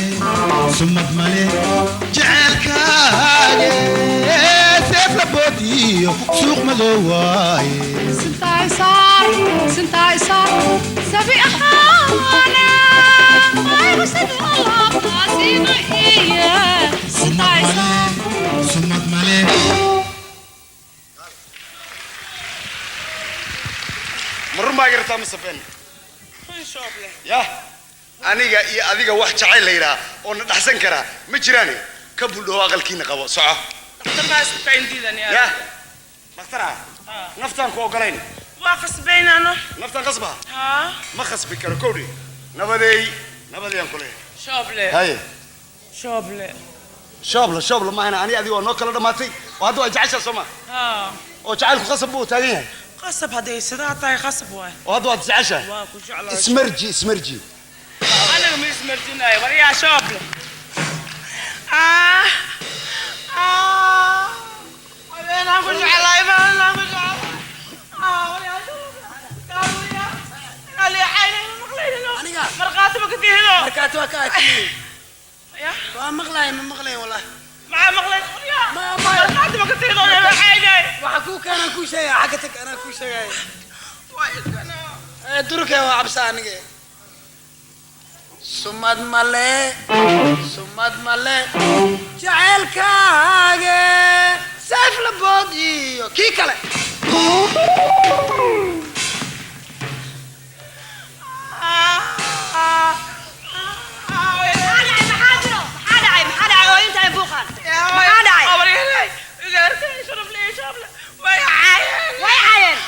sumad male jaceylkaage seef la boodiyo suuq madow waaye. Sintaay saar, sintaay saar, sabi ahaana aygu sida alaabtaasina iya sintaay saar. Sumad male. Ma run baa gartaa mise been? Yah, aniga iyo adiga wax jacayl la yidhaha oo na dhaxsan karaa ma jiraane. Ka buldhow aqalkiina qabo, soco. Dhakhtar baa isku kaindiidani. Yah, dhakhtar ah naftaan ku ogolayn. Waa khasbaynaano. Naftaan khasba. Haa. Ma khasbi karo kowdhi. Nabadeey, nabadayaan ku leeyahay. Shooble. Haye. Shooble. Shoobla, shoobla maahana. Ani adiga waa noo kala dhammaatay oo hadda waa jeceshaa, soo ma? Haa. Oo jacaylku khasab buu taagan yahay. Qasab hadday sidaa tahay, qasab waay. Oo hadda waad jeceshahay. Waa ku jeclahay. Ismarji, ismarji. Aniga ma ismarjinayo waryaa shooble. Ah ah, habeenaan ku jeclahay, maalinaan ku jeclahay. Ah, waryaa shooble, kaaliya kaaliya, xayna maqlayno. Aniga? Markhaati ma ka tihido? Markaati waa ka akiyey. Ya. Waa maqlaay, ma maqlayn wallahi. Maxaa maqlayn waryaa? Markhaati ma ka tihido xaynay? Waxa kuu keenaan kuu sheegaya, xagga tag, anaa kuu sheegaya. Waa iskana. Ee durkee waa cabsa aniga. Sumad male, sumad male jaceylkaage seef la bood iyo kii kale. Maxaa jiro? Maxaa dhacay? Maxaa dhacay oo inta ay buuqaan? Maxaa dhacay? Way caayeen.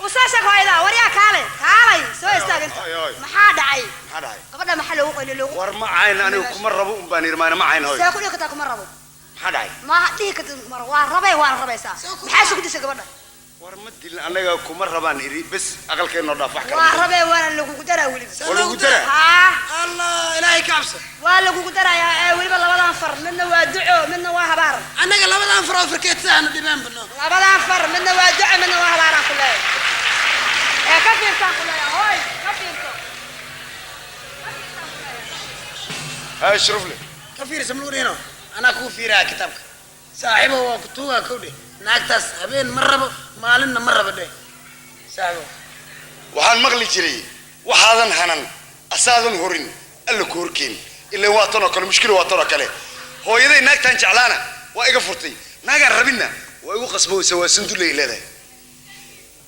Usoo sheeg hooyada. Waryaa, kaalay, kaalay, soo istaag inta. Maxaa dhacay? Maxaa dhacay? Gabadha maxaa loogu qayliyo loogu War ma cayn anigu, kuma rabo un baan irmaana, ma cayn hooy. See ku dhihi kartaa kuma rabo? Maxaa dhacay? Ma dhihi kartid kuma rabo. Waa rabay, waana rabaysaa. Maxaa isugu dishay gabadha? War ma dilin anaga, kuma rabaan iri bes, aqalkeennoo dhaaf, wax kale. Waa rabay, waana lagugu daraa weliba. Waa lagugu daraa? Haa. Allah, ilaahay ka cabso. Waa lagugu darayaa ee weliba labadan far midna waa duco, midna waa habaar. Annaga labadan far oo farkeetada dhibeen bano. Labadan far midna waa duco, midna waa habaaraan ku leeyahay. Ee ka fiirtaan ku leeyahay, hooy, ka fiirso. Hay sharufle. Ka fiirsa malurino, anaa kuu fiiraya kitaabka saaxiibo, waa ku tuugaa kowdhe. Naagtaas habeen ma rabo, maalinna ma rabo dheh saaxiibo. Waxaan maqli jiray waxaadan hanan asaadan horin alla ku horkeen ilaa waa tan oo kale mushkil, waa tan oo kale. Hooyaday naagtaan jeclaana waa iga furtay, naagaan rabinna waa igu qasboweysa, waa sandulay leedahay.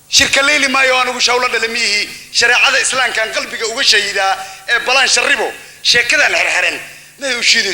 Shirka leyli maayo anigu, shawlo dhale miyihii, shareecada islaamkan qalbiga uga shahidaa ee balaan sharribo sheekadan xerxeren may u shiidayso.